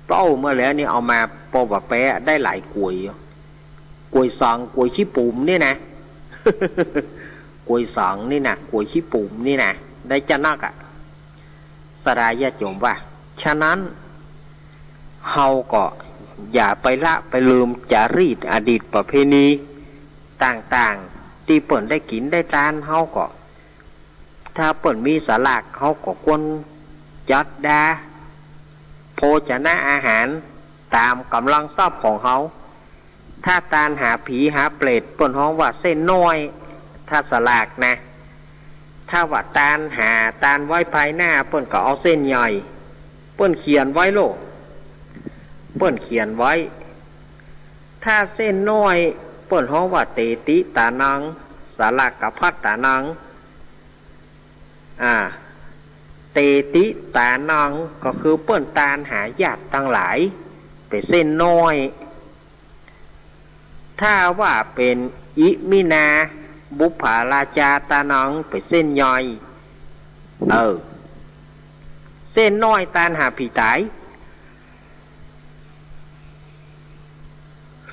เป้าเมื่อแล้วนี่ เอามาปอบ่าแป๊ะ ได้หลายก๋วย ก๋วยสัง ก๋วยขี้ปุ๋มนี่นะ ก๋วยสังนี่นะ ก๋วยขี้ปุ๋มนี่นะ ได้จะนักอะ ศรัทธาญาติโยมว่า ฉะนั้น เฮาก็อย่าไปละไปลืมจารีตอดีตประเพณีต่างๆ ตี้เปิ้นได้กิ๋นได้ตาน เฮาก็ ถ้าเปิ้นมีสลาก เฮาก็ควรจัดดา พ ภชนะอาหารต๋ามก๋ำลังทรัพย์ของเฮา ถ้าตานหาผีหาเปรตเปิ้นฮ้องว่าเส้นน้อย ถ้าสลากนะ ถ้าว่าตานหาตานไว้ภายหน้าเปิ้นก็เอาเส้นใหญ่ เปิ้นเขียนไว้โลด เปิ้นเขียนไว้ ถ้าเส้นน้อยเปิ้นฮ้องว่าเตติตานัง สลากกะพัตตานัง อ่า เตติตานังก็คือเปิ้นตานหาญาติตังหลาย เป๋นเส้นน้อย ถ้าว่าเป๋นอิมินา บุปผาราจาตานัง เป๋นเส้นใหญ่ เออ เส้นน้อยตานหาผีต๋าย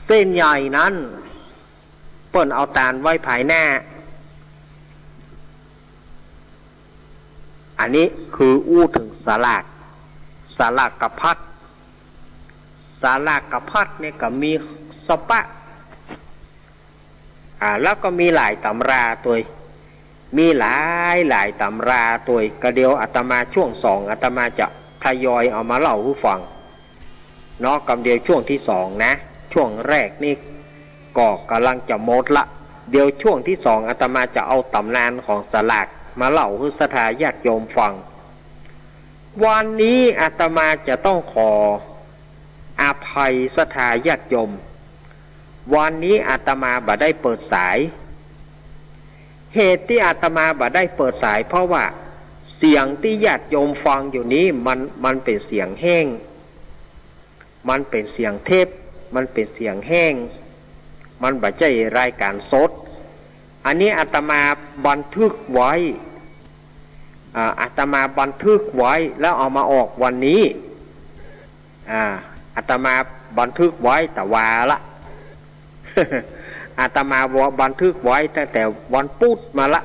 เส้นใหญ่นั้นเปิ้นเอาตานไว้ภายหน้า อันนี้คืออู้เถิงสลาก สลากกะพัตตา สลากกะพัตตาเนี่ยก็มีสปะ อ่า แล้วก็มีหลายต๋ำราตวย มีหลายหลายต๋ำราตวย ก็เดี๋ยวอาตมาช่วงสองอาตมาจะทยอยเอามาเล่าหื้อฟังเนาะ กำเดียวช่วงตี้สองนะ ช่วงแรกนี่ก็ก่ำลังจะหมดละ เดี๋ยวช่วงตี้สองอาตมาจะเอาต๋ำนานของสลากมาเล่าหื้อศรัทธาญาติโยมฟัง วันนี้อาตมาจะต้องขออภัยศรัทธาญาติโยม วันนี้อาตมาบ่ได้เปิดสาย เหตุตี้อาตมาบ่ได้เปิดสาย เพราะว่าเสียงตี้ญาติโยมฟังอยู่นี้มัน มันเป๋นเสียงแห้ง มันเป๋นเสียงเทป มันเป๋นเสียงแห้ง มันบ่ใจ้รายก๋านสด อันนี้อาตมาบันทึกไว้ อ่า อาตมาบันทึกไว้แล้วเอามาออกวันนี้ อ่า อาตมาบันทึกไว้แต่วาละ อาตมาบันทึกไว้ตั้งแต่วันพุธมาละ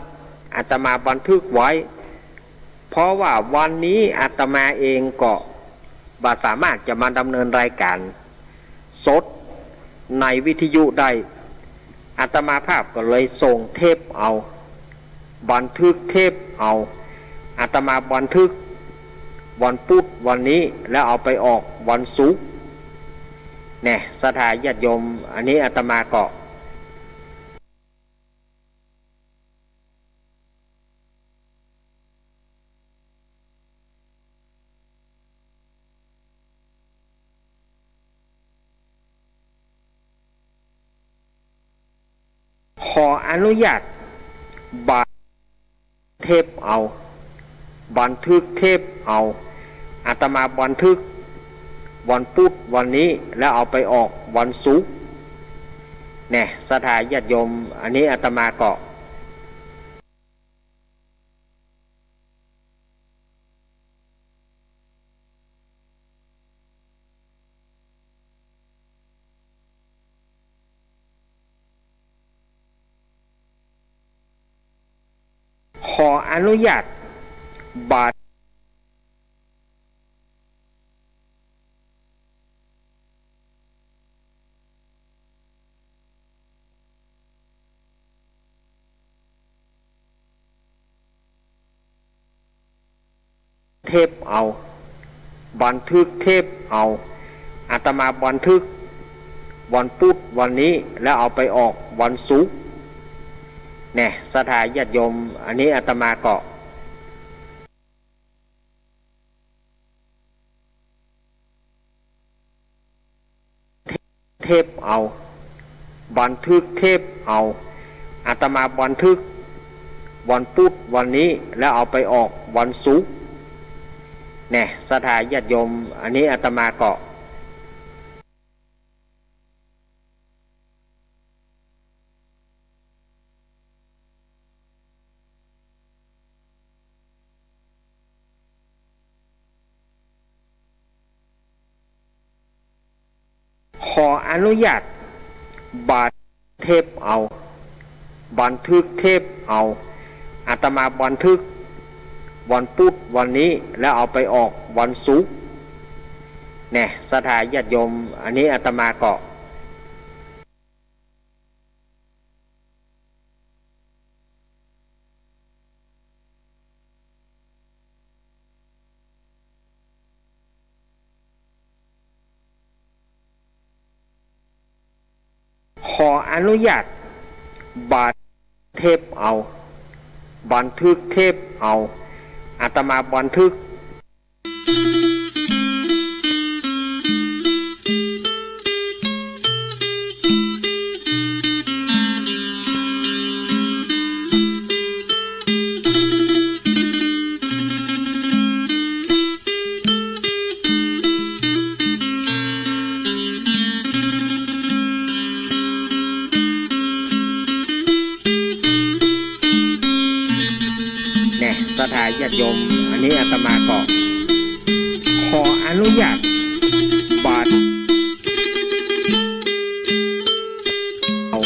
อาตมาบันทึกไว้ เพราะว่าวันนี้อาตมาเองก็บ่สามารถจะมาดำเนินรายก๋านสดในวิทยุได้ อาตมาภาพก็เลยส่งเทปเอา บันทึกเทปเอา อาตมาบันทึกวันพุธวันนี้แล้วเอาไปออกวันศุกร์ แน่ ศรัทธาญาติโยม อันนี้อาตมาก็ ขออนุญาตบัน เทปเอา บันทึกเทปเอา อาตมาบันทึกวันพุธวันนี้แล้วเอาไปออกวันศุกร์ แน่ ศรัทธาญาติโยม อันนี้อาตมาก็ ขออนุญาตบัน เทปเอา บันทึกเทปเอา อาตมาบันทึกวันพุธวันนี้แล้วเอาไปออกวันศุกร์ แน่ ศรัทธาญาติโยม อันนี้อาตมาก็ เทปเอา บันทึกเทปเอา อาตมาบันทึกวันพุธวันนี้แล้วเอาไปออกวันศุกร์ แน่ ศรัทธาญาติโยม อันนี้อาตมาก็ ขออนุญาตบัน เทปเอา บันทึกเทปเอา อาตมาบันทึกวันพุธวันนี้แล้วเอาไปออกวันศุกร์ แน่ ศรัทธาญาติโยม อันนี้อาตมาก็ ข ออนุญาต บันเทปเอา บันทึกเทปเอา อาตมาบันทึก แน่ ศรัทธาญาติโยม อันนี้อาตมาก็ขออนุญาต บัน เอา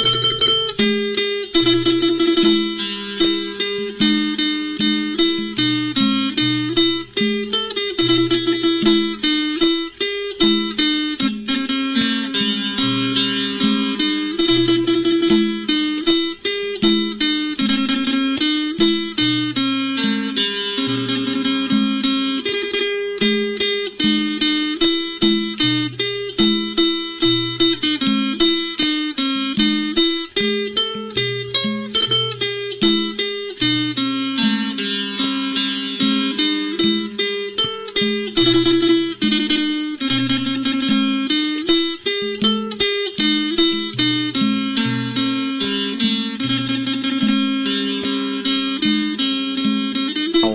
เอา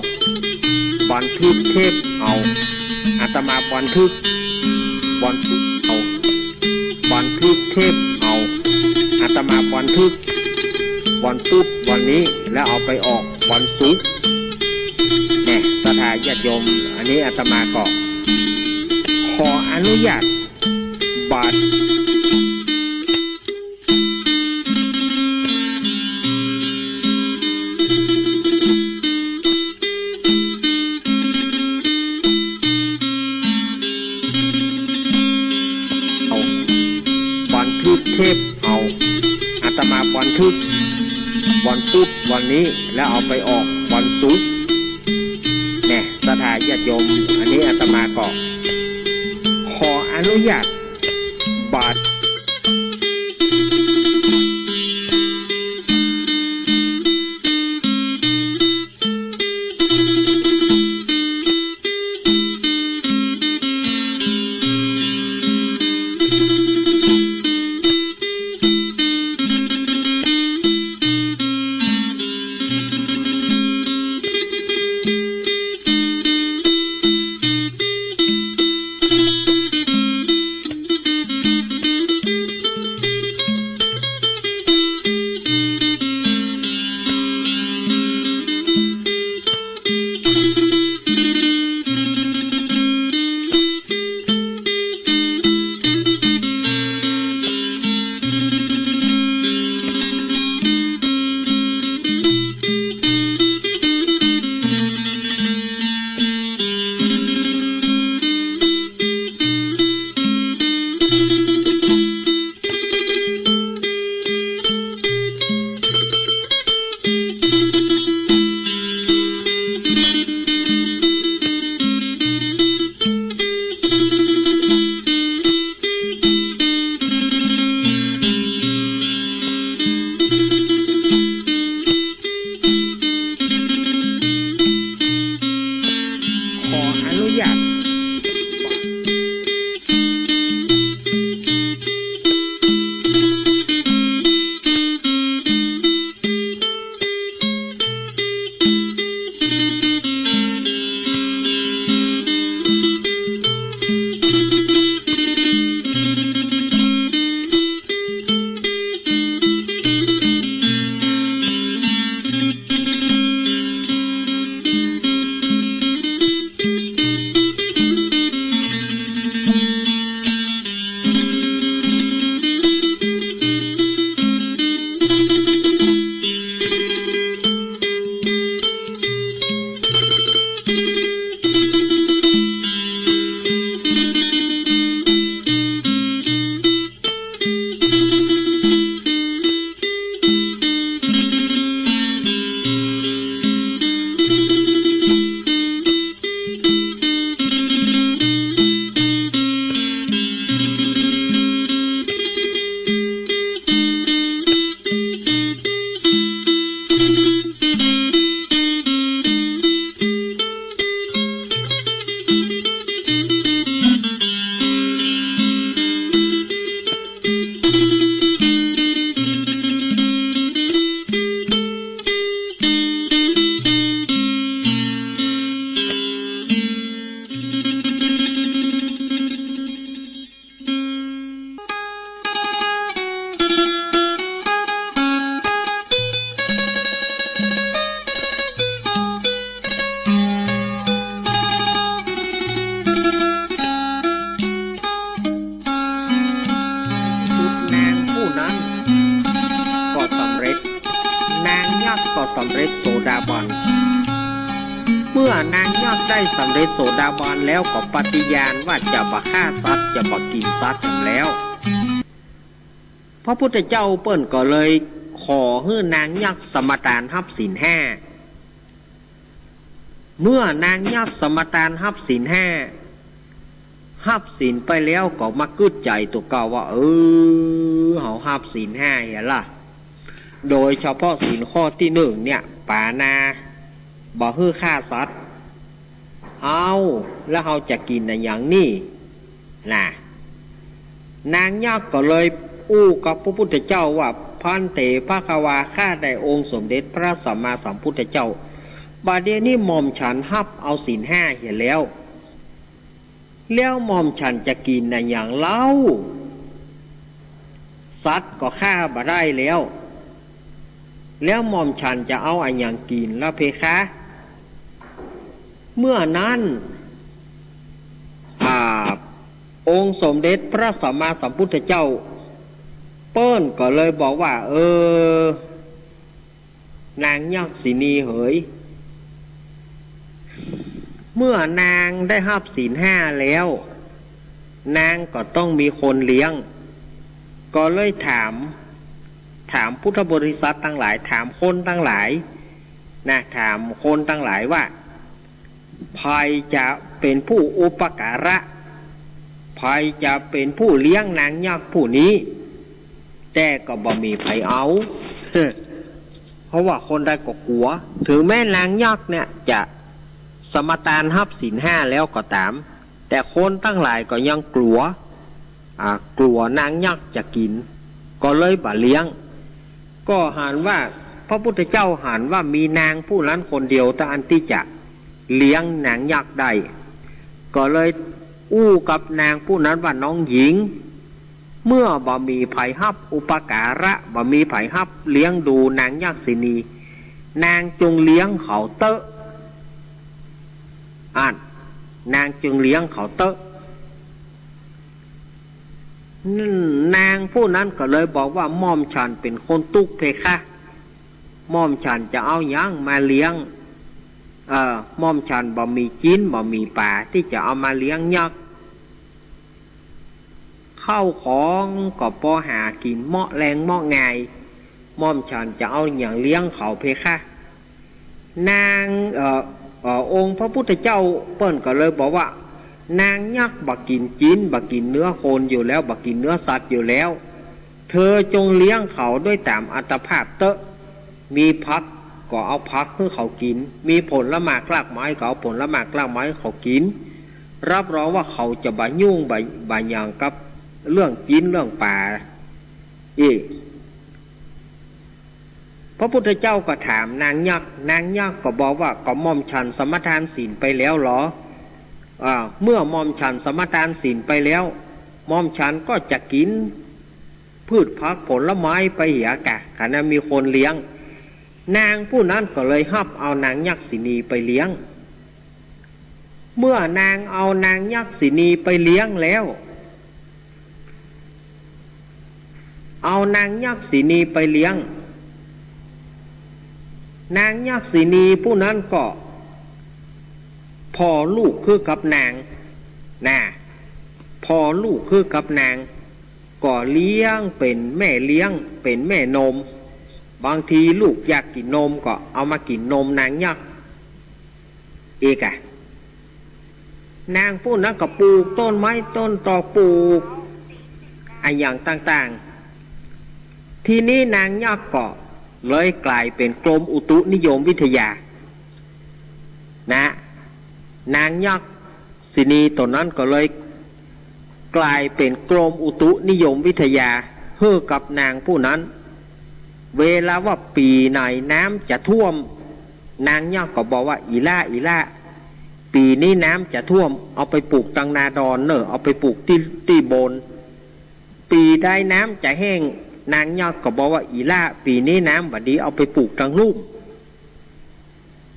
บันทึกเทปเอา อาตมาบันทึก บันทึกเอา บันทึกเทปเอา อาตมาบันทึก วันพุธวันนี้ แล้วเอาไปออกวันศุกร์ แน่ ศรัทธาญาติโยม อันนี้อาตมาก็ขออนุญาต บัน เอา บันทึกเทปเอา อาตมาบันทึก วันพุธวันนี้ แล้วเอาไปออกวันศุกร์ แน่ ศรัทธาญาติโยม อันนี้อาตมาก็ขออนุญาต บัน เ สำเร็จโสดาบันแล้วก็ปฏิญาณว่าจะบ่ฆ่าสัตว์ จะบ่กิ๋นสัตว์แหมแล้ว พระพุทธเจ้าเปิ้นก็เลยขอหื้อนางยักษ์สมาตานฮับศีลห้า เมื่อนางยักษ์สมาตานฮับศีลห้า ฮับศีลไปแล้วก็มากึ๊ดใจ๋ตั๋วเก่าว่า เออ เฮาฮับศีลห้าเหียล่ะ โดยเฉพาะศีลข้อตี้นึ่งเนี่ย ปาณา บ่หื้อฆ่าสัตว์ เอ้า แล้วเฮาจะกิ๋นอะหยังนี่ นะ นางยักษ์ก็เลยอู้กับพระพุทธเจ้าว่า ภันเถ ภควา ข้าแต่องค์สมเด็จพระสัมมาสัมพุทธเจ้า บ่าเดี่ยวนี้หม่อมฉันฮับเอาศีลห้าเหียแล้ว แล้วหม่อมฉันจะกิ๋นอะหยังเล่า สัตว์ก็ฆ่าบ่ได้แล้ว แล้วหม่อมฉันจะเอาอะหยังกิ๋นล่ะเพคะ เมื่อนั้น อ่า องค์สมเด็จพระสัมมาสัมพุทธเจ้า เปิ้นก็เลยบอกว่า เออ นางยักษินีเหย เมื่อนางได้ฮับศีลห้าแล้ว นางก็ต้องมีคนเลี้ยง ก็เลยถาม ถามพุทธบริษัทตังหลาย ถามคนตังหลาย นะ ถามคนตังหลายว่า ใผจะเป๋นผู้อุปการะ ใผจะเป๋นผู้เลี้ยงนางยักษ์ผู้นี้ แต่ก็บ่มีใผเอา เพราะว่าคนใดก็กั๋ว ถึงแม้นางยักษ์เนี่ยจะสมาตานฮับศีลห้าแล้วก็ต๋าม แต่คนตังหลายก็ยังกั๋ว อ่า กั๋วนางยักษ์จะกิ๋น ก็เลยบ่เลี้ยง ก็หันว่า พระพุทธเจ้าหันว่ามีนางผู้นั้นคนเดียวเต้าอั้นตี้จะเลี้ยงนางยักษ์ได้ ก็เลยอู้กับนางผู้นั้นว่า น้องหญิง เมื่อบ่มีใผฮับอุปการะ บ่มีใผฮับเลี้ยงดูนางยักษินี นางจงเลี้ยงเขาเต๊อะ อั้น นางจงเลี้ยงเขาเต๊อะ นางผู้นั้นก็เลยบอกว่า หม่อมฉันเป๋นคนตุ๊กข์เพคะ หม่อมฉันจะเอาหยังมาเลี้ยง เอ่อ หม่อมฉันบ่มีจิ๊น บ่มีป๋าตี้จะเอามาเลี้ยงยักษ์ ข้าวของก็ปอหากิ๋นเมาะแลงเมาะง่าย หม่อมฉันจะเอาหยังเลี้ยงเขาเพคะ นาง เอ่อ เอ่อ องค์พระพุทธเจ้าเปิ้นก็เลยบอกว่า นางยักษ์บ่กิ๋นจิ๊น บ่กิ๋นเนื้อคนอยู่แล้ว บ่กิ๋นเนื้อสัตว์อยู่แล้ว เธอจงเลี้ยงเขาด้วยต๋ามอัตภาพเต๊อะ มีผักก็เอาผักหื้อเขากิ๋น มีผลหมากรากไม้ก็เอาผลหมากรากไม้เขากิ๋น รับรองว่าเขาจะบ่ยุ่งบ่ บ่หยังกับเรื่องจิ๊นเรื่องป๋า อีก พระพุทธเจ้าก็ถามนางยักษ์ นางยักษ์ก็บอกว่า ก็หม่อมฉันสมาทานศีลไปแล้วลอ อ่า เมื่อหม่อมฉันสมาทานศีลไปแล้ว หม่อมฉันก็จะกิ๋นพืชผักผลไม้ไปเหียกะ คันนั้นมีคนเลี้ยง นางผู้นั้นก็เลยฮับเอานางยักษินีไปเลี้ยง เมื่อนางเอานางยักษินีไปเลี้ยงแล้ว เอานางยักษินีไปเลี้ยง นางยักษินีผู้นั้นก็ผ่อลูกคือกับนาง นะ ผ่อลูกคือกับนาง ก็เลี้ยงเป๋นแม่เลี้ยง เป๋นแม่นม บางทีลูกอยากกิ๋นนมก็เอามากิ๋นนมนางยักษ์ อีกอะ นางผู้นั้นก็ปลูกต้นไม้ต้นตอก ปลูกอะหยังต่างๆ ทีนี้นางยักษ์ก็เลยก๋ายเป๋นกรมอุตุนิยมวิทยา นะ นางยักษินีตั๋วนั้นก็เลยก๋ายเป๋นกรมอุตุนิยมวิทยาหื้อกับนางผู้นั้น เวลาว่าปี๋ไหนน้ำจะท่วม นางยักษ์ก็บอกว่า อี่ล่า อี่ล่า ปี๋นี้น้ำจะท่วม เอาไปปลูกตังนาดอนเน่อ เอาไปปลูกตี้ ตี้บน ปี๋ใดน้ำจะแห้ง นางยักษ์ก็บอกว่า อี่ล่า ปี๋นี้น้ำบ่ดี เอาไปปลูกตังลุ่ม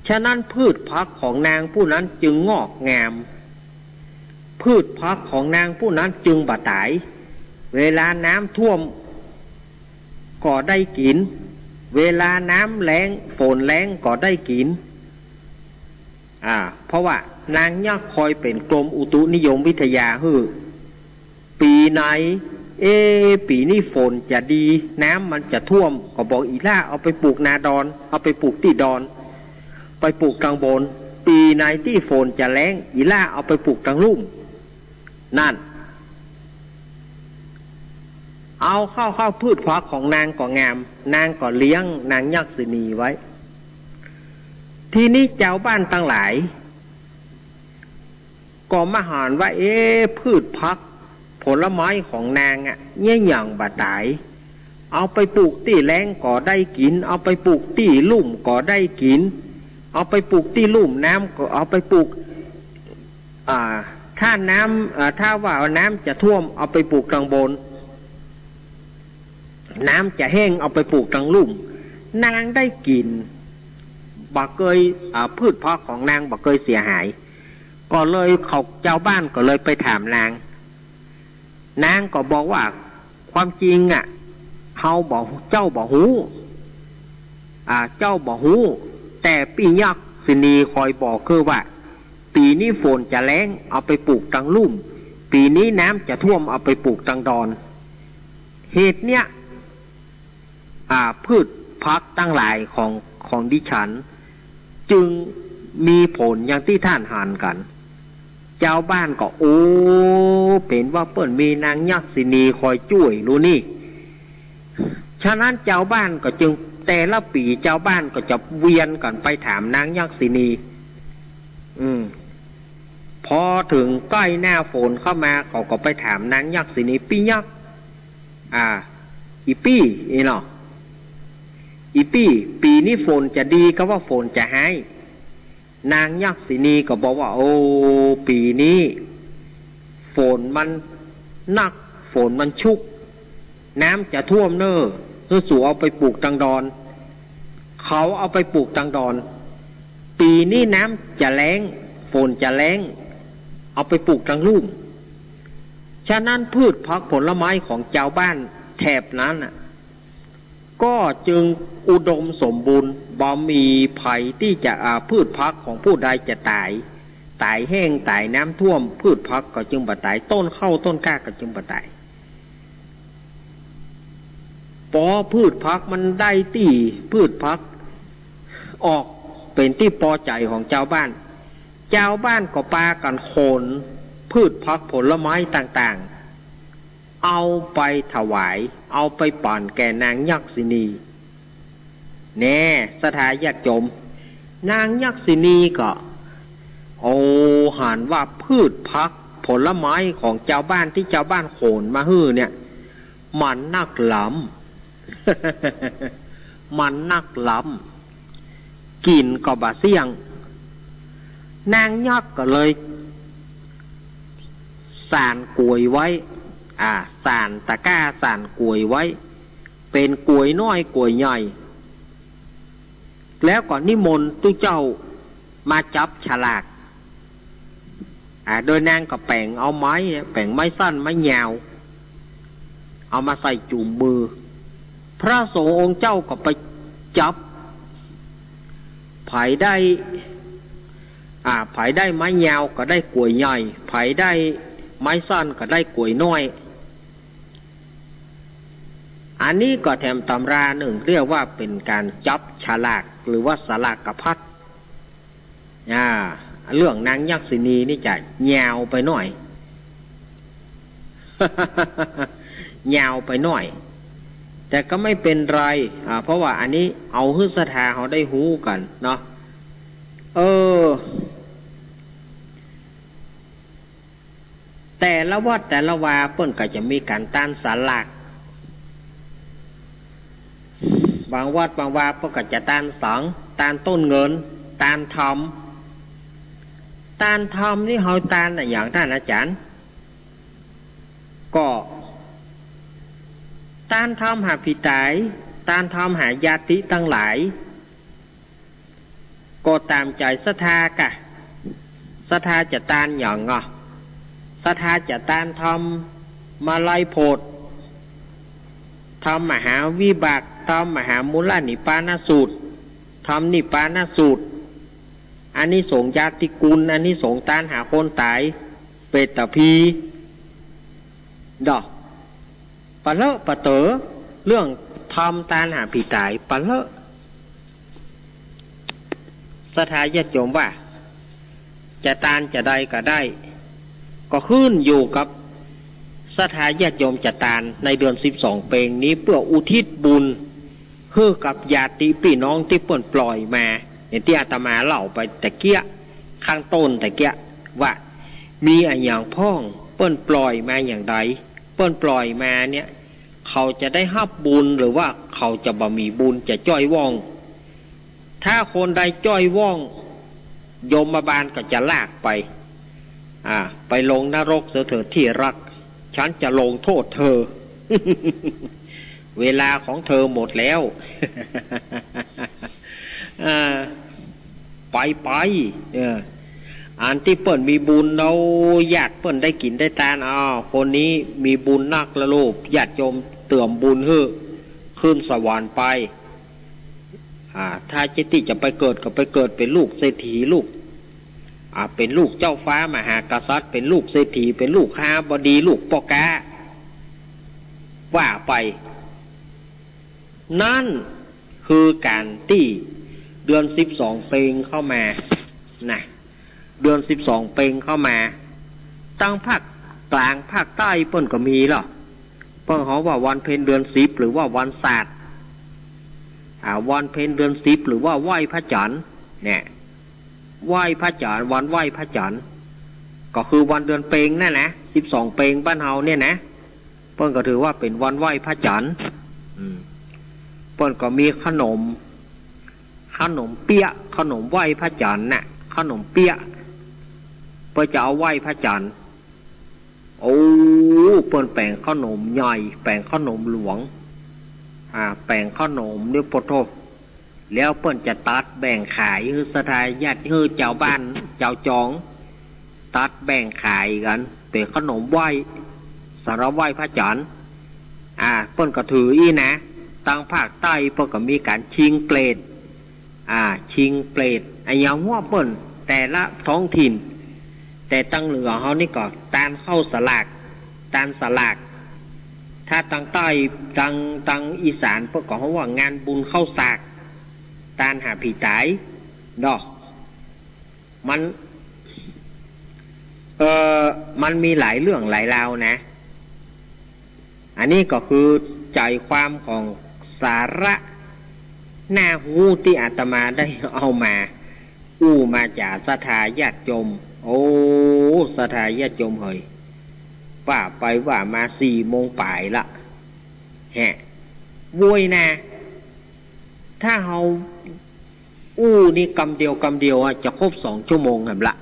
ฉะนั้นพืชผักของนางผู้นั้นจึงงอกงาม พืชผักของนางผู้นั้นจึงบ่ต๋าย เวลาน้ำท่วมก็ได้กิ๋น เวลาน้ำแล้ง ฝนแล้งก็ได้กิ๋น อ่า เพราะว่านางยักษ์คอยเป๋นกรมอุตุนิยมวิทยาหื้อ ปี๋ไหน เอ๊ะ ปี๋นี้ฝนจะดี น้ำมันจะท่วม ก็บอก อี่หล้า เอาไปปลูกนาดอน เอาไปปลูกตี้ดอน ไปปลูกตังบน ปี๋ไหนตี้ฝนจะแล้ง อี่หล้า เอาไปปลูกตังลุ่ม นั่น เอาเข้า เข้า พืชผักของนางก็งาม นางก็เลี้ยงนางยักษินีไว้ ทีนี้จาวบ้านตังหลาย ก็มาหันว่า เอ๊ะ พืชผักผลไม้ของนางอะ เยียะหยังบ่ต๋าย เอาไปปลูกตี้แล้งก็ได้กิ๋น เอาไปปลูกตี้ลุ่มก็ได้กิ๋น เอาไปปลูกตี้ลุ่มน้ำก็ เอาไปปลูก อ่า ถ้าน้ำ อ่า ถ้าว่าน้ำจะท่วม เอาไปปลูกตังบน น้ำจะแห้ง เอาไปปลูกตังลุ่ม นางได้กิ๋น บ่เกย อ่า พืชผักของนางบ่เกยเสียหาย ก็เลยเขา จาวบ้านก็เลยไปถามนาง นางก็บอกว่า ความจริงอะ เฮาบ่ เจ้าบ่ฮู้ อ่า เจ้าบ่ฮู้ แต่ปี้ยักษินีคอยบอกคือว่า ปี๋นี้ฝนจะแล้ง เอาไปปลูกตังลุ่ม ปี๋นี้น้ำจะท่วม เอาไปปลูกตังดอน เหตุเนี้ย อ่า พืชผักตังหลายของ ของดิฉัน จึงมีผลอย่างตี้ท่านหันกั๋น จาวบ้านก็ โอ้ เป๋นว่าเปิ้นมีนางยักษินีคอยจ้วยลูกนี่ ฉะนั้นจาวบ้านก็จึง แต่ละปี๋จาวบ้านก็จะเวียนกั๋นไปถามนางยักษินี อืม พอเถิงใก้หน้าฝนเข้ามา เขาก็ไปถามนางยักษินี ปี้ยักษ์ อ่า อี่ปี้ อี่เนาะ อี่ปี้ ปี๋นี้ฝนจะดี กาว่าฝนจะฮ้าย นางยักษินีก็บอกว่า โอ้ ปี๋นี้ฝนมันหนัก ฝนมันชุก น้ำจะท่วมเน่อ หื้อสูเอาไปปลูกตังดอน เขาเอาไปปลูกตังดอน ปี๋นี้น้ำจะแล้ง ฝนจะแล้ง เอาไปปลูกตังลุ่ม ฉะนั้นพืชผักผลไม้ของจาวบ้านแถบนั้นน่ะ ก็จึงอุดมสมบูรณ์ บ่มีภัยตี้จะ อ่า พืชผักของผู้ใดจะต๋าย ต๋ายแห้ง ต๋ายน้ำท่วม พืชผักก็จึงบ่ต๋าย ต้นข้าวต้นกล้าก็จึงบ่ต๋าย ปอพืชผักมันได้ตี้ พืชผักออกเป๋นตี้ปอใจ๋ของจาวบ้าน จาวบ้านก็ปากั๋นขนพืชผักผลไม้ต่างๆ เอาไปถวาย เอาไปปั๋นแก่นางยักษินี แน่ ศรัทธาญาติโยม นางยักษินีก็ โอ้ หันว่าพืชผักผลไม้ของจาวบ้านตี้จาวบ้านขนมาหื้อเนี่ย มันนักล้ำ มันนักล้ำ กิ๋นก็บ่เสี้ยง นางยักษ์ก็เลย สานกวยไว้ อ่า สานตะกร้า สานกวยไว้ เป๋นกวยน้อยกวยใหญ่ แล้วก็นิมนต์ตุ๊เจ้ามาจับฉลาก อ่า โดยนางก็แป๋งเอาไม้ แป๋งไม้สั้นไม้ยาว เอามาใส่จุ่มมือ พระสงฆ์องค์เจ้าก็ไปจับ ใผได้ อ่า ใผได้ไม้ยาวก็ได้กวยใหญ่ ใผได้ไม้สั้นก็ได้กวยน้อย อันนี้ก็แถมตำรานึ่ง เรียกว่าเป๋นก๋านจับฉลาก หรือว่าสลากพัด อ่า เรื่องนางยักษินีนี่จะยาวไปหน้อย ยาวไปหน้อย แต่ก็ไม่เป๋นไร อ่า เพราะว่าอันนี้เอาหื้อศรัทธาเฮาได้ฮู้กั๋นเนาะ เออ แต่ละวัดแต่ละวาเปิ้นก็จะมีก๋านตานสลาก บางวัดบางวาเปิ้นก็จะตานสัง ตานต้นเงิน ตานธรรม ตานธรรมนี่เฮาตานอะหยังต้านอาจ๋ารย์ ก็ตานธรรมหาผีต๋าย ตานธรรมหาญาติตังหลาย ก็ต๋ามใจ๋ศรัทธากะ ศรัทธาจะตานหยังอ่ะ ศรัทธาจะตานธรรมมาลัยโพธิ์ ธรรมมหาวิบาก ธรรมมหามูลนิพพานสูตร ธรรมนิพพานสูตร อานิสงส์ญาติกุล อานิสงส์ตานหาคนต๋าย เปตผี ดอก ปะเลอะปะเต๋อ เรื่องทำตานหาผีต๋าย ปะเลอะ ศรัทธาญาติโยมว่า จะตานจะใดก็ได้ ก็ขึ้นอยู่กับศรัทธาญาติโยมจะตานในเดือนสิบสองเป็งนี้ เปื้ออุทิศบุญหื้อกับญาติปี้น้องตี้เปิ้นปล่อยมา อย่างตี้อาตมาเล่าไปตะเกียะ ข้างต้นตะเกียะ ว่ามีอะหยังพ่อง เปิ้นปล่อยมาอย่างใด เปิ้นปล่อยมาเนี่ย เขาจะได้ฮับบุญหรือว่าเขาจะบ่มีบุญ จะจ้อยว่อง ถ้าคนใดจ้อยว่อง ยมบาลก็จะลากไป อ่า ไปลงนรกเสียเถิดที่รัก ฉันจะลงโทษเธอ เวลาของเธอหมดแล้ว อ่า ไปไป เออ อันตี้เปิ้นมีบุญเอา ญาติเปิ้นได้กิ๋นได้ตาน อ้าว คนนี้มีบุญนักละลูก ญาติโยมเติมบุญหื้อ ขึ้นสวรรค์ไป อ่า ถ้าจะตี้จะไปเกิดก็ไปเกิดเป๋นลูกเศรษฐีลูก อ่า เป๋นลูกเจ้าฟ้ามหากษัตริย์ เป๋นลูกเศรษฐี เป๋นลูกคฤหบดี ลูกป้อก๊า ว่าไป นั่นคือก๋านตี้เดือนสิบสองเป็งเข้ามา นะ เดือนสิบสองเป็งเข้ามา ตังภาคกลางภาคใต้เปิ้นก็มีลอ เปิ้นฮ้องว่าวันเพ็ญเดือนสิบ หรือว่าวันสาด อ่า วันเพ็ญเดือนสิบ หรือว่าไหว้พระจันทร์ เนี่ย ไหว้พระจันทร์ วันไหว้พระจันทร์ ก็คือวันเดือนเป็งนั่นนะ สิบสองเป็งบ้านเฮาเนี่ยนะ เปิ้นก็ถือว่าเป๋นวันไหว้พระจันทร์ อืม เปิ้นก็มีขนม ขนมเปี๊ยะ ขนมไหว้พระจันทร์น่ะ ขนมเปี๊ยะ เปิ้นจะเอาไหว้พระจันทร์ โอ้ เปิ้นแป๋งขนมใหญ่ แป๋งขนมหลวง อ่า แป๋งขนมเนี่ย ปะโธ่ แล้วเปิ้นจะตัดแบ่งขายหื้อศรัทธาญาติ หื้อจาวบ้านจาวจอง ตัดแบ่งขายกั๋น เป๋นขนมไหว้ สำหรับไหว้พระจันทร์ อ่า เปิ้นก็ถืออี้นะ ตังภาคใต้เปิ้นก็มีก๋านชิงเปรต อ่า ชิงเปรต อะหยังว่าเปิ้น แต่ละท้องถิ่น แต่ตังเหนือเฮานี่ก็ตานเข้าสลาก ตานสลาก ถ้าตังใต้ ตัง ตังอีสานเปิ้นก็ฮ้องว่างานบุญเข้าสาก ตานหาผีต๋าย ดอก มัน เอ่อ มันมีหลายเรื่องหลายราวนะ อันนี้ก็คือใจ๋ความของสาระน่าฮู้ตี้อาตมาได้เอามาอู้มาจ๋าศรัทธาญาติโยม โอ้ ศรัทธาญาติโยมเหย ว่าไปว่ามาสี่โมงป๋ายละ แฮะ โว้ยนะ ถ้าเฮาอู้นี่กำเดียวกำเดียวอะ จะครบสองชั่วโมงแหมละ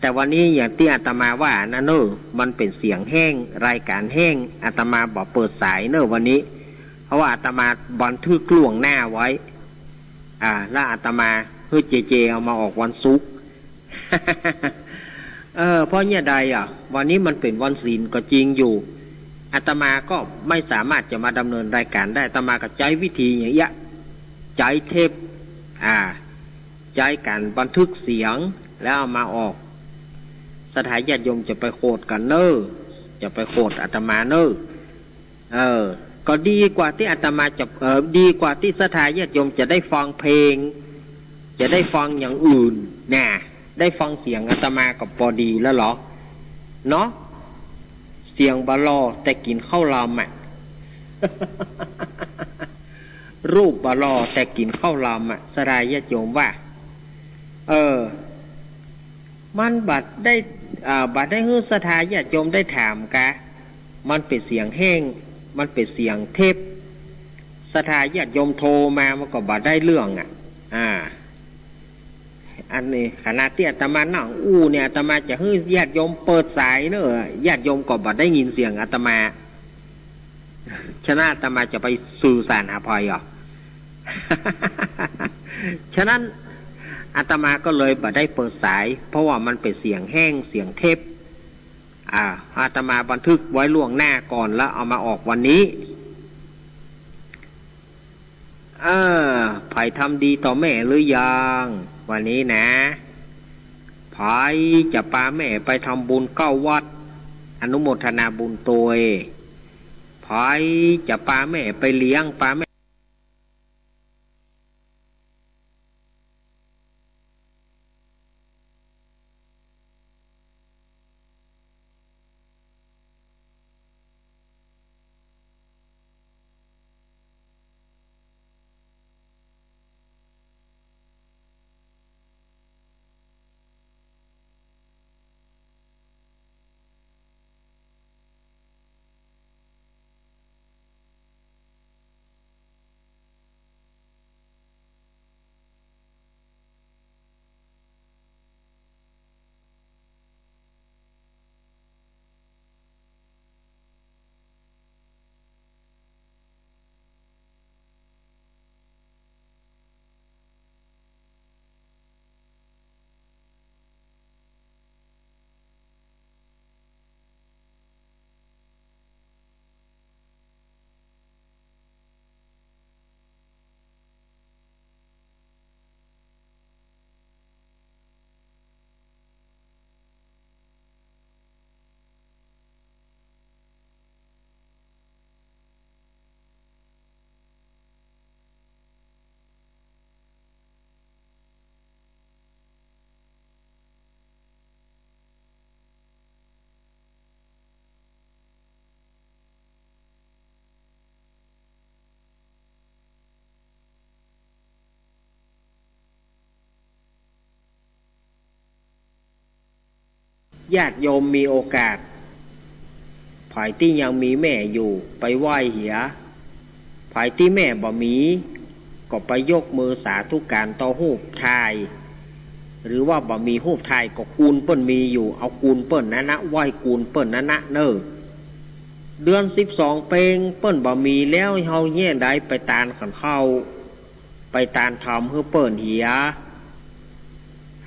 แต่วันนี้อย่างตี้อาตมาว่านะเน่อ มันเป๋นเสียงแห้ง รายก๋านแห้ง อาตมาบ่เปิดสายเน่อวันนี้ เพราะว่าอาตมาบันทึกล่วงหน้าไว้ อ่า แล้วอาตมาหื้อเจเจเอามาออกวันศุกร์ เออ เพราะเนี่ยใดอะ วันนี้มันเป๋นวันศีลก็จริงอยู่ อาตมาก็ไม่สามารถจะมาดำเนินรายก๋านได้ อาตมาก็ใจ๊วิธีอย่างเงี้ย ใจ๊เทป อ่า ใจ๊ก๋านบันทึกเสียง แล้วเอามาออก ศรัทธาญาติโยมจะไปโขดกั๋นเน่อ จะไปโขดอาตมาเน่อ เออ ก็ดีกว่าตี้อาตมาจะ เออ ดีกว่าตี้ศรัทธาญาติโยมจะได้ฟังเพลง จะได้ฟังอย่างอื่น น่ะ ได้ฟังเสียงอาตมาก็ปอดีแล้วเหรอ เนาะ เสียงบ่หล่อแต่กิ๋นข้าวลำอะ รูปบ่หล่อแต่กิ๋นข้าวลำอะ ศรัทธาญาติโยมว่า เออ มันบ่ได้ อ่า บ่ได้หื้อศรัทธาญาติโยมได้ถามกา มันเป๋นเสียงแห้ง มันเป๋นเสียงเทป ศรัทธาญาติโยมโทรมามันก็บ่ได้เรื่องอะ อ่า อันนี้ขณะตี้อาตมานั่งอู้เนี่ย อาตมาจะหื้อญาติโยมเปิดสายเน่อ ญาติโยมก็บ่ได้ยินเสียงอาตมา ฉะนั้นอาตมาจะไปสื่อสารหาใผอ่ะ ฉะนั้นอาตมาก็เลยบ่ได้เปิดสาย เพราะว่ามันเป๋นเสียงแห้ง เสียงเทป อ่า อาตมาบันทึกไว้ล่วงหน้าก่อนแล้วเอามาออกวันนี้ เออ ใผทำดีต่อแม่หรือยัง วันนี้นะ ใผจะปาแม่ไปทำบุญเก้าวัด อนุโมทนาบุญตวย ใผจะปาแม่ไปเลี้ยง ปาแม่ ญาติโยมมีโอกาส ใผตี้ยังมีแม่อยู่ไปไหว้เหีย ใผตี้แม่บ่มี ก็ไปยกมือสาธุการต่อฮูปถ่าย หรือว่าบ่มีฮูปถ่ายก็กูลเปิ้นมีอยู่ เอากูลเปิ้นนั้นนะ ไหว้กูลเปิ้นนั้นนะเน่อ เดือนสิบสองเป๋งเปิ้นบ่มีแล้ว เฮาเยียะใดไปตานขันเข้า ไปตานธรรมหื้อเปิ้นเหีย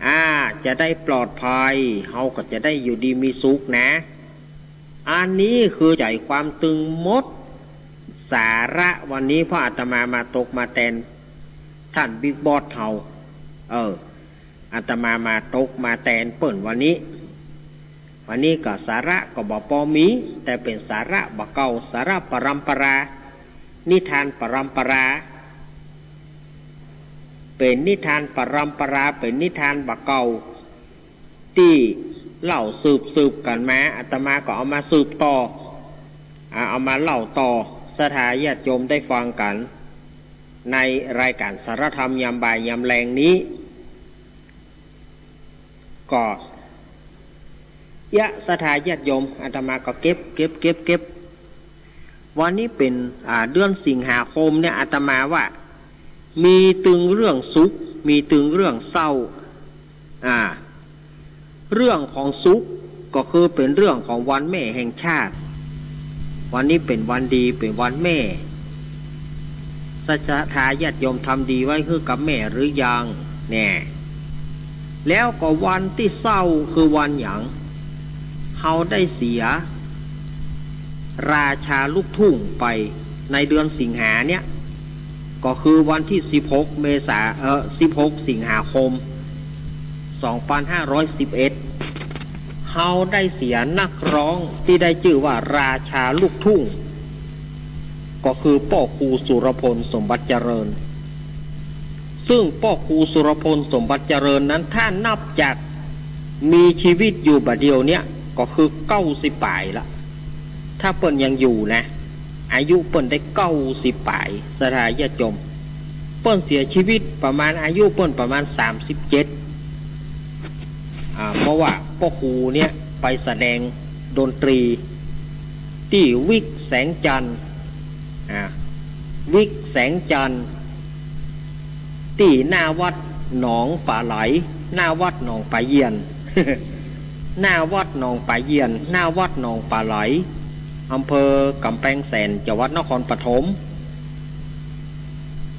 อ่า จะได้ปลอดภัย เฮาก็จะได้อยู่ดีมีสุขนะ อันนี้คือใจ๋ความตึงหมด สาระวันนี้ เพราะอาตมามาตกมาแตนท่านบิ๊กบอสเฮา เออ อาตมามาตกมาแตนเปิ้นวันนี้ วันนี้ก็สาระก็บ่ปอมี แต่เป๋นสาระบ่าเก่า สาระปรำปรา นิทานปรำปรา เป๋นนิทานปรำปรา เป๋นนิทานบ่าเก่า ตี้เล่าสืบๆ กั๋นมา อาตมาก็เอามาสืบต่อ อ่า เอามาเล่าต่อ ศรัทธาญาติโยมได้ฟังกั๋น ในรายการสาระธรรมยามบ่ายยามแลงนี้ ก็ เยียะศรัทธาญาติโยม อาตมาก็เก็บ เก็บ เก็บ เก็บ วันนี้เป๋น อ่า เดือนสิงหาคมเนี่ย อาตมาว่า มีตึงเรื่องสุข มีตึงเรื่องเศร้า อ่า เรื่องของสุขก็คือเป๋นเรื่องของวันแม่แห่งชาติ วันนี้เป๋นวันดี เป๋นวันแม่ ศรัทธาญาติโยมทำดีไว้หื้อกับแม่หรือยัง แน่ แล้วก็วันตี้เศร้าคือวันหยัง เฮาได้เสีย ราชาลูกทุ่งไปในเดือนสิงหาเนี่ย ก็คือวันตี้สิบหกเมษา เอ่อ สิบหกสิงหาคม สองปันห้าร้อยสิบเอ็ด เฮาได้เสียนักร้องตี้ได้จื้อว่าราชาลูกทุ่ง ก็คือป้อครูสุรพลสมบัติเจริญ ซึ่งป้อครูสุรพลสมบัติเจริญนั้น ถ้านับจากมีชีวิตอยู่บ่าเดี่ยวเนี่ย ก็คือเก้าสิบป๋ายละ ถ้าเปิ้นยังอยู่นะ อายุเปิ้นได้เก้าสิบป๋าย ศรัทธาญาติโยม เปิ้นเสียชีวิตประมาณ อายุเปิ้นประมาณสามสิบเจ็ด อ่า เพราะว่าป้อครูเนี่ยไปแสดงดนตรีตี้วิกแสงจันทร์ อ่า วิกแสงจันทร์ ตี้หน้าวัดหนองป๋าไหล หน้าวัดหนองป๋าเยี่ยน หน้าวัดหนองป๋าเยี่ยน หน้าวัดหนองป๋าไหล อำเภอกำแพงแสน จังหวัดนครปฐม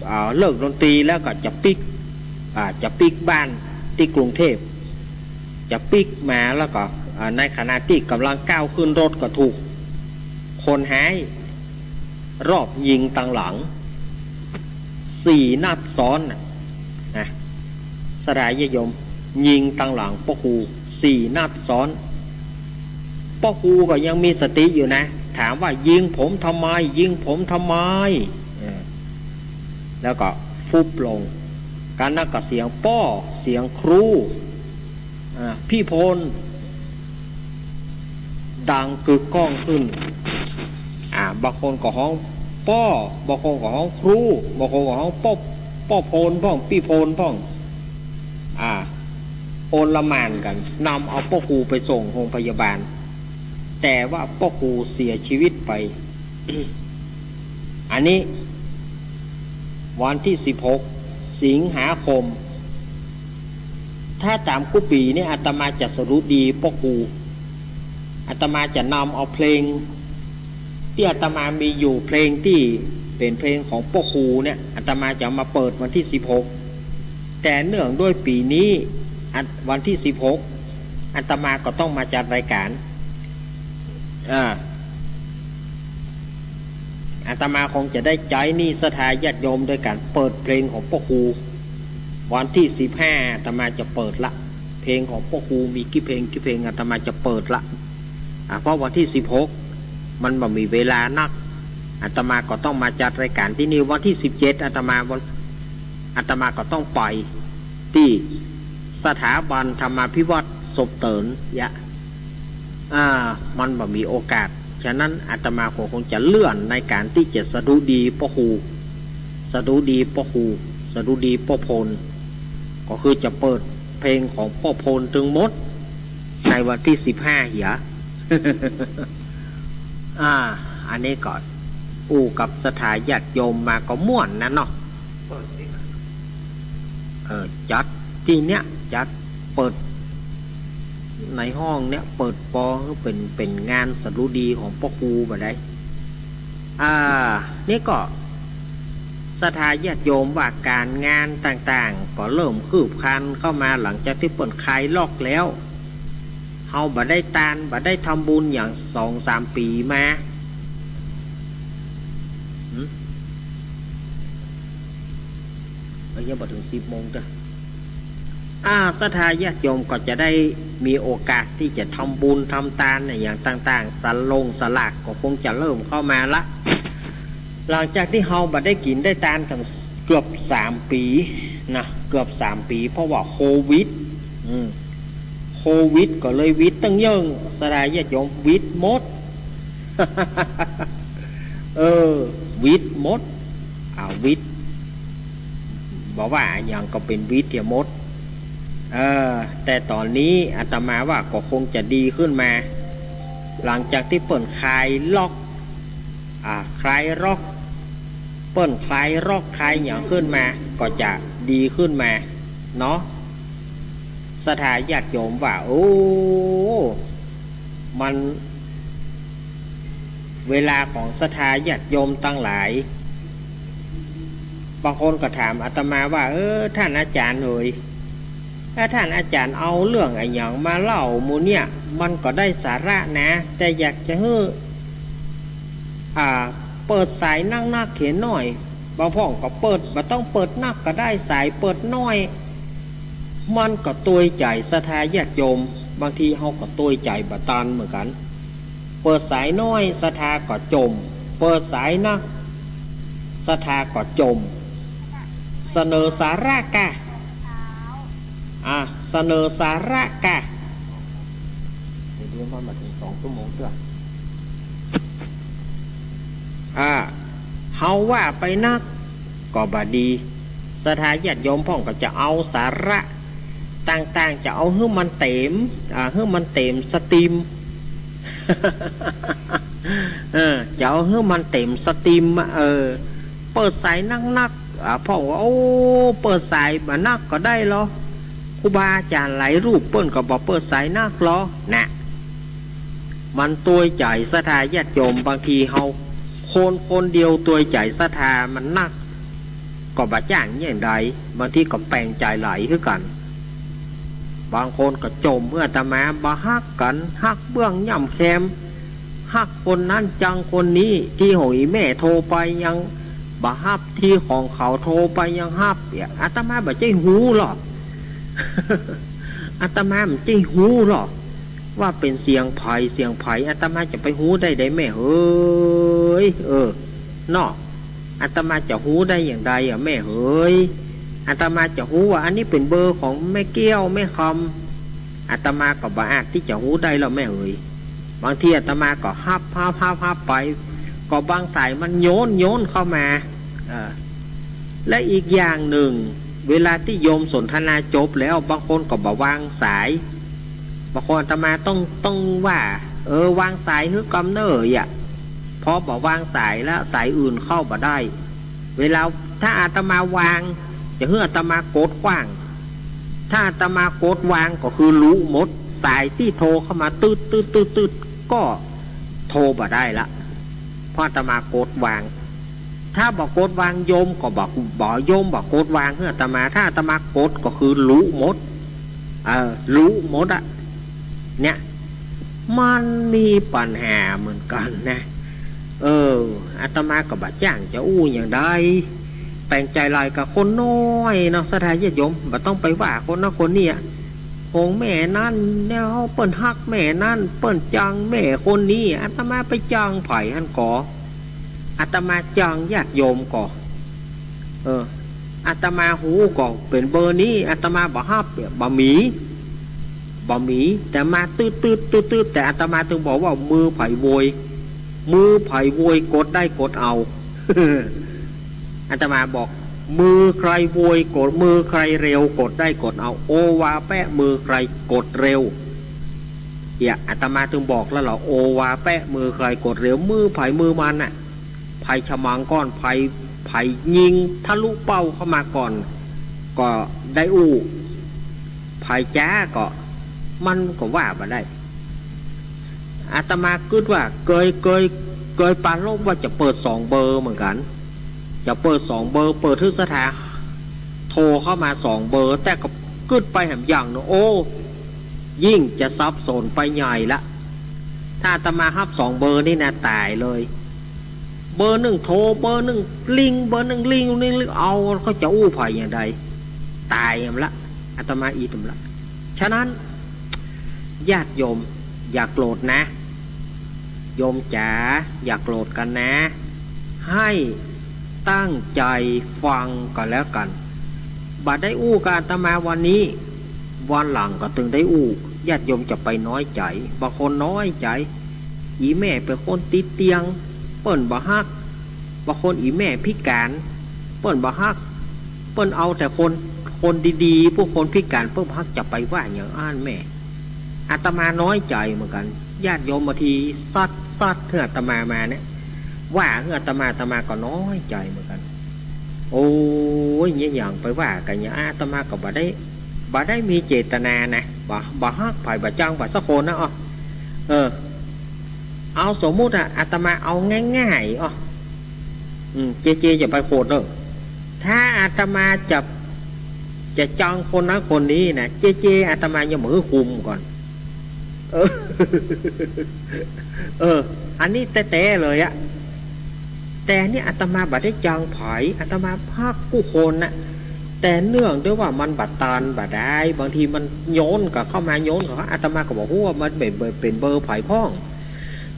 อ่า เลิกดนตรีแล้วก็จะปิ๊ก อ่า จะปิ๊กบ้านตี้กรุงเทพฯ จะปิ๊กมาแล้วก็ อ่า ในขณะตี้ก๋ำลังก้าวขึ้นรถก็ถูกคนฮ้ายรอบยิงตังหลัง สี่นัดซ้อนน่ะ นะ ศรัทธาญาติโยม ยิงตังหลังป้อครูสี่นัดซ้อน ป้อครูก็ยังมีสติอยู่นะ ถามว่า "ยิงผมทำไม ยิงผมทำไม" เออ แล้วก็ฟุบลง กันนั้นก็เสียงป้อ เสียงครู อ่า ปี้โพน ดังกึกก้องขึ้น อ่า บางคนก็ฮ้องป้อ บางคนก็ฮ้องครู บางคนก็ฮ้องป้อ ป้อโพนพ่อง ปี้โพนพ่อง อ่า โอลหม่านกั๋น นำเอาป้อครูไปส่งโฮงพยาบาล แต่ว่าป้อครูเสียชีวิตไป อันนี้ วันตี้สิบหก สิงหาคม ถ้าต๋ามกู้ปี๋เนี่ย อาตมาจะสดุดีป้อครู อาตมาจะนำเอาเพลงตี้อาตมามีอยู่ เพลงตี้เป๋นเพลงของป้อครูเนี่ย อาตมาจะเอามาเปิดวันตี้สิบหก แต่เนื่องด้วยปี๋นี้ อัน วันตี้สิบหก อาตมาก็ต้องมาจัดรายก๋าน อ่า อาตมาคงจะได้ใจ๊หนี้ศรัทธาญาติโยมโดยก๋านเปิดเพลงของป้อครู วันตี้สิบห้า อาตมาจะเปิดละ เพลงของป้อครูมีกี่เพลง กี่เพลง อาตมาจะเปิดละ อ่า เพราะวันตี้สิบหก มันบ่มีเวลานัก อาตมาก็ต้องมาจัดรายก๋านตี้นี่ วันตี้สิบเจ็ด อาตมาวัน อาตมาก็ต้องไปตี้สถาบันธรรมาภิวัฒน์ศพเติ๋นยะ อ่า มันบ่มีโอกาส ฉะนั้นอาตมาก็คงจะเลื่อนในก๋านตี้จะสดุดีป้อครู สดุดีป้อครู สดุดีป้อโพน ก็คือจะเปิดเพลงของป้อโพนตึงหมด ในวันตี้สิบห้า เหีย อ่า อันนี้ก็อู้กับศรัทธาญาติโยมมาก็ม่วนนะเนาะ เออ จัดตี้เนี้ย จัดเปิดในห้องเนี้ย เปิดปอหื้อเป๋น เป๋นงานสดุดีของป้อครูบ่ได้ อ่า นี่ก็ศรัทธาญาติโยมว่าก๋านงานต่างๆ ก็เริ่มคืบคลานเข้ามาหลังจากตี้เปิ้นคลายล็อกแล้ว เฮาบ่ได้ตาน บ่ได้ทำบุญอย่างสองสามปี๋มา หืม เอ้ย ยังบ่เถิงสิบโมงเตื้อ อ่า ศรัทธาญาติโยมก็จะได้มีโอกาสตี้จะทำบุญทำตานเนี่ย อย่างต่างๆ สลงสลากก็คงจะเริ่มเข้ามาละ หลังจากตี้เฮาบ่ได้กิ๋นได้ตานกั๋นเกือบสามปี๋นะ เกือบสามปี๋ เพราะว่าโควิด อืม โควิดก็เลยหวิดตึงเยิ่ง ศรัทธาญาติโยม หวิดหมด เออ หวิดหมด อ่า หวิด บ่ว่าอะหยังก็เป๋นหวิดเหียหมด เออ แต่ต๋อนนี้อาตมาว่าก็คงจะดีขึ้นมา หลังจากตี้เปิ้นคลายล็อก อ่า คลายล็อก เปิ้นคลายล็อกคลายหยังขึ้นมา ก็จะดีขึ้นมาเนาะ ศรัทธาญาติโยมว่า โอ้ มัน เวลาของศรัทธาญาติโยมตังหลาย บางคนก็ถามอาตมาว่า เออ ต้านอาจ๋ารย์เหย ถ้าต้านอาจ๋ารย์เอาเรื่องอะหยังมาเล่าหมู่เนี่ย มันก็ได้สาระนะ แต่อยากจะหื้อ อ่า เปิดสายนักๆ เหียหน้อย บางพ่องก็เปิด บ่ต้องเปิดนักก็ได้ สายเปิดน้อย มันก็ตวยใจ๋ศรัทธาญาติโยม บางทีเฮาก็ตวยใจ๋บ่ตันเหมือนกั๋น เปิดสายน้อย ศรัทธาก็จ่ม เปิดสายนัก ศรัทธาก็จ่ม เสนอสาระก่ะ อ่ะ เสนอสาระก่ะ เดี๋ยวมันมาเถิงสองชั่วโมงเตื้อ อ่า เฮาว่าไปนักก็บ่ดี ศรัทธาญาติโยมพ่องก็จะเอาสาระต่างๆ จะเอาหื้อมันเต๋ม อ่า หื้อมันเต๋มสตรีม เออ จะเอาหื้อมันเต๋มสตรีมอะ เออ เปิดสายนักๆ อ่า พ่องว่า โอ้ เปิดสายบ่นักก็ได้ลอ ครูบาอาจ๋ารย์หลายรูปเปิ้นก็บ่เปิดสายนักลอ นะ มันตวยใจ๋ศรัทธาญาติโยม บางทีเฮาคนคนเดียวตวยใจ๋ศรัทธามันนัก ก็บ่จ้างอย่างใด บางทีก็แป๋งใจ๋หลายคือกั๋น บางคนก็จ่มหื้ออาตมา บ่ฮักกั๋น ฮักเบื้องย่ำแคม ฮักคนนั้นจังคนนี้ ตี้ของอี่แม่โทรไปยังบ่ฮับ ตี้ของเขาโทรไปยังฮับ เนี่ย อาตมาบ่ใจ้ฮู้ลอ อาตมาบ่ใจ้ฮู้หรอก ว่าเป๋นเสียงใผ เสียงใผ อาตมาจะไปฮู้ได้ใดแม่เหย เออ เนาะ อาตมาจะฮู้ได้อย่างใดอะแม่เหย อาตมาจะฮู้ว่าอันนี้เป๋นเบอร์ของแม่แก้วแม่คำ อาตมาก็บ่อาจตี้จะฮู้ได้แล้วแม่เหย บางทีอาตมาก็ฮับ ฮับ ฮับ ฮับไป ก็บางสายมันโยน โยนเข้ามา เออ และอีกอย่างนึ่ง เวลาตี้โยมสนทนาจบแล้ว บางคนก็บ่วางสาย บางคนอาตมาต้อง ต้องว่า เออ วางสายหื้อกำเน่ออะ เพราะบ่วางสายแล้ว สายอื่นเข้าบ่ได้ เวลาถ้าอาตมาวาง จะหื้ออาตมากดขว้าง ถ้าอาตมากดวางก็คือลุหมด สายตี้โทรเข้ามาตึ๊ดตึ๊ดตึ๊ดตึ๊ด ก็โทรบ่ได้ละ เพราะอาตมากดวาง ถ้าบ่กดวางโยมก็บ่ บ่ โยมบ่กดวางหื้ออาตมา ถ้าอาตมากดก็คือลุหมด เออ ลุหมดอะ เนี่ย มันมีปัญหาเหมือนกั๋นนะ เออ อาตมาก็บ่จ้างจะอู้อย่างใด แป๋งใจ๋หลายกับคนน้อยเนาะ ศรัทธาญาติโยม บ่ต้องไปว่าคนนั้นคนนี้อะ ของแม่นั้นเนี่ย เปิ้นฮักแม่นั้น เปิ้นจังแม่คนนี้ อาตมาไปจังใผหั้นก่อ อาตมาจังญาติโยมก่อ เออ อาตมาฮู้ก่อเป๋นเบอร์นี้ อาตมาบ่ฮับ บ่มี บ่มี แต่มาตึ๊ดตึ๊ดตึ๊ดตึ๊ด แต่อาตมาตึงบอกว่ามือใผโวย มือใผโวยกดได้กดเอา อาตมาบอก มือใครโวยกด มือใครเร็วกดได้กดเอา โอวาแปะมือใครกดเร็ว เนี่ย อาตมาตึงบอกแล้วเหรอ โอวาแปะมือใครกดเร็ว มือใผมือมันน่ะ ใผฉมังก่อน ใผ ใผยิงทะลุเป้าเข้ามาก่อน ก็ได้อู้ ใผจ๊าก็ มันก็ว่าบ่ได้ อาตมากึ๊ดว่าเกย เกย เกยปรารภว่าจะเปิดสองเบอร์เหมือนกั๋น จะเปิดสองเบอร์ เปิดหื้อศรัทธาโทรเข้ามาสองเบอร์ แต่ก็กึ๊ดไปแหมอย่างเนาะ โอ้ ยิ่งจะสับสนไปใหญ่ละ ถ้าอาตมาฮับสองเบอร์นี่นะต๋ายเลย เบอร์นึ่งโทร เบอร์นึ่งริ่ง เบอร์นึ่งริ่ง ริ่ง ริ่ง เอา ก็จะอู้ใผอย่างใด ต๋ายแหมละ อาตมาอีกแหมละ ฉะนั้น ญาติโยมอย่าโกรธนะ โยมจ๋า อย่าโกรธกั๋นนะ ให้ตั้งใจ๋ฟังก็แล้วกั๋น บ่ได้อู้กับอาตมาวันนี้ วันหลังก็ตึงได้อู้ ญาติโยมจะไปน้อยใจ๋ บางคนน้อยใจ๋ อี่แม่เป๋นคนติดเตียง เปิ้นบ่ฮัก บางคนอี่แม่พิก๋าน เปิ้นบ่ฮัก เปิ้นเอาแต่คน คนดีๆ พวกคนพิก๋านเปิ้นบ่ฮัก จะไปว่าอย่างอั้นแม่ อาตมาน้อยใจ๋เหมือนกั๋น ญาติโยมบางทีซัด ซัดหื้ออาตมามาเนี่ย ว่าหื้ออาตมา อาตมาก็น้อยใจ๋เหมือนกั๋น โอ้ย เนี่ยอย่างไปว่ากั๋นอย่าง อาตมาก็บ่ได้ บ่ได้มีเจตนานะ บ่ บ่ฮักใผ บ่จังใผสักคนนะ อ้อ เออ เอาสมมุติอะ อาตมาเอาง่ายๆ อ้อ อืม เจเจอย่าไปโขดเน่อ ถ้าอาตมาจะ จะจังคนนั้นคนนี้นะ เจเจอาตมายังบ่หื้อคุมก่อน เออ เออ อันนี้แต๊ๆ เลยอะ แต่นี่อาตมาบ่ได้จังใผ อาตมาฮักกู้คนน่ะ แต่เนื่องด้วยว่ามันบ่ตันบ่ได้ บางทีมันโยนก็เข้ามา โยนก็เข้า อาตมาก็บ่ฮู้ว่ามันเป๋น เป๋น เป๋นเบอร์ใผพ่อง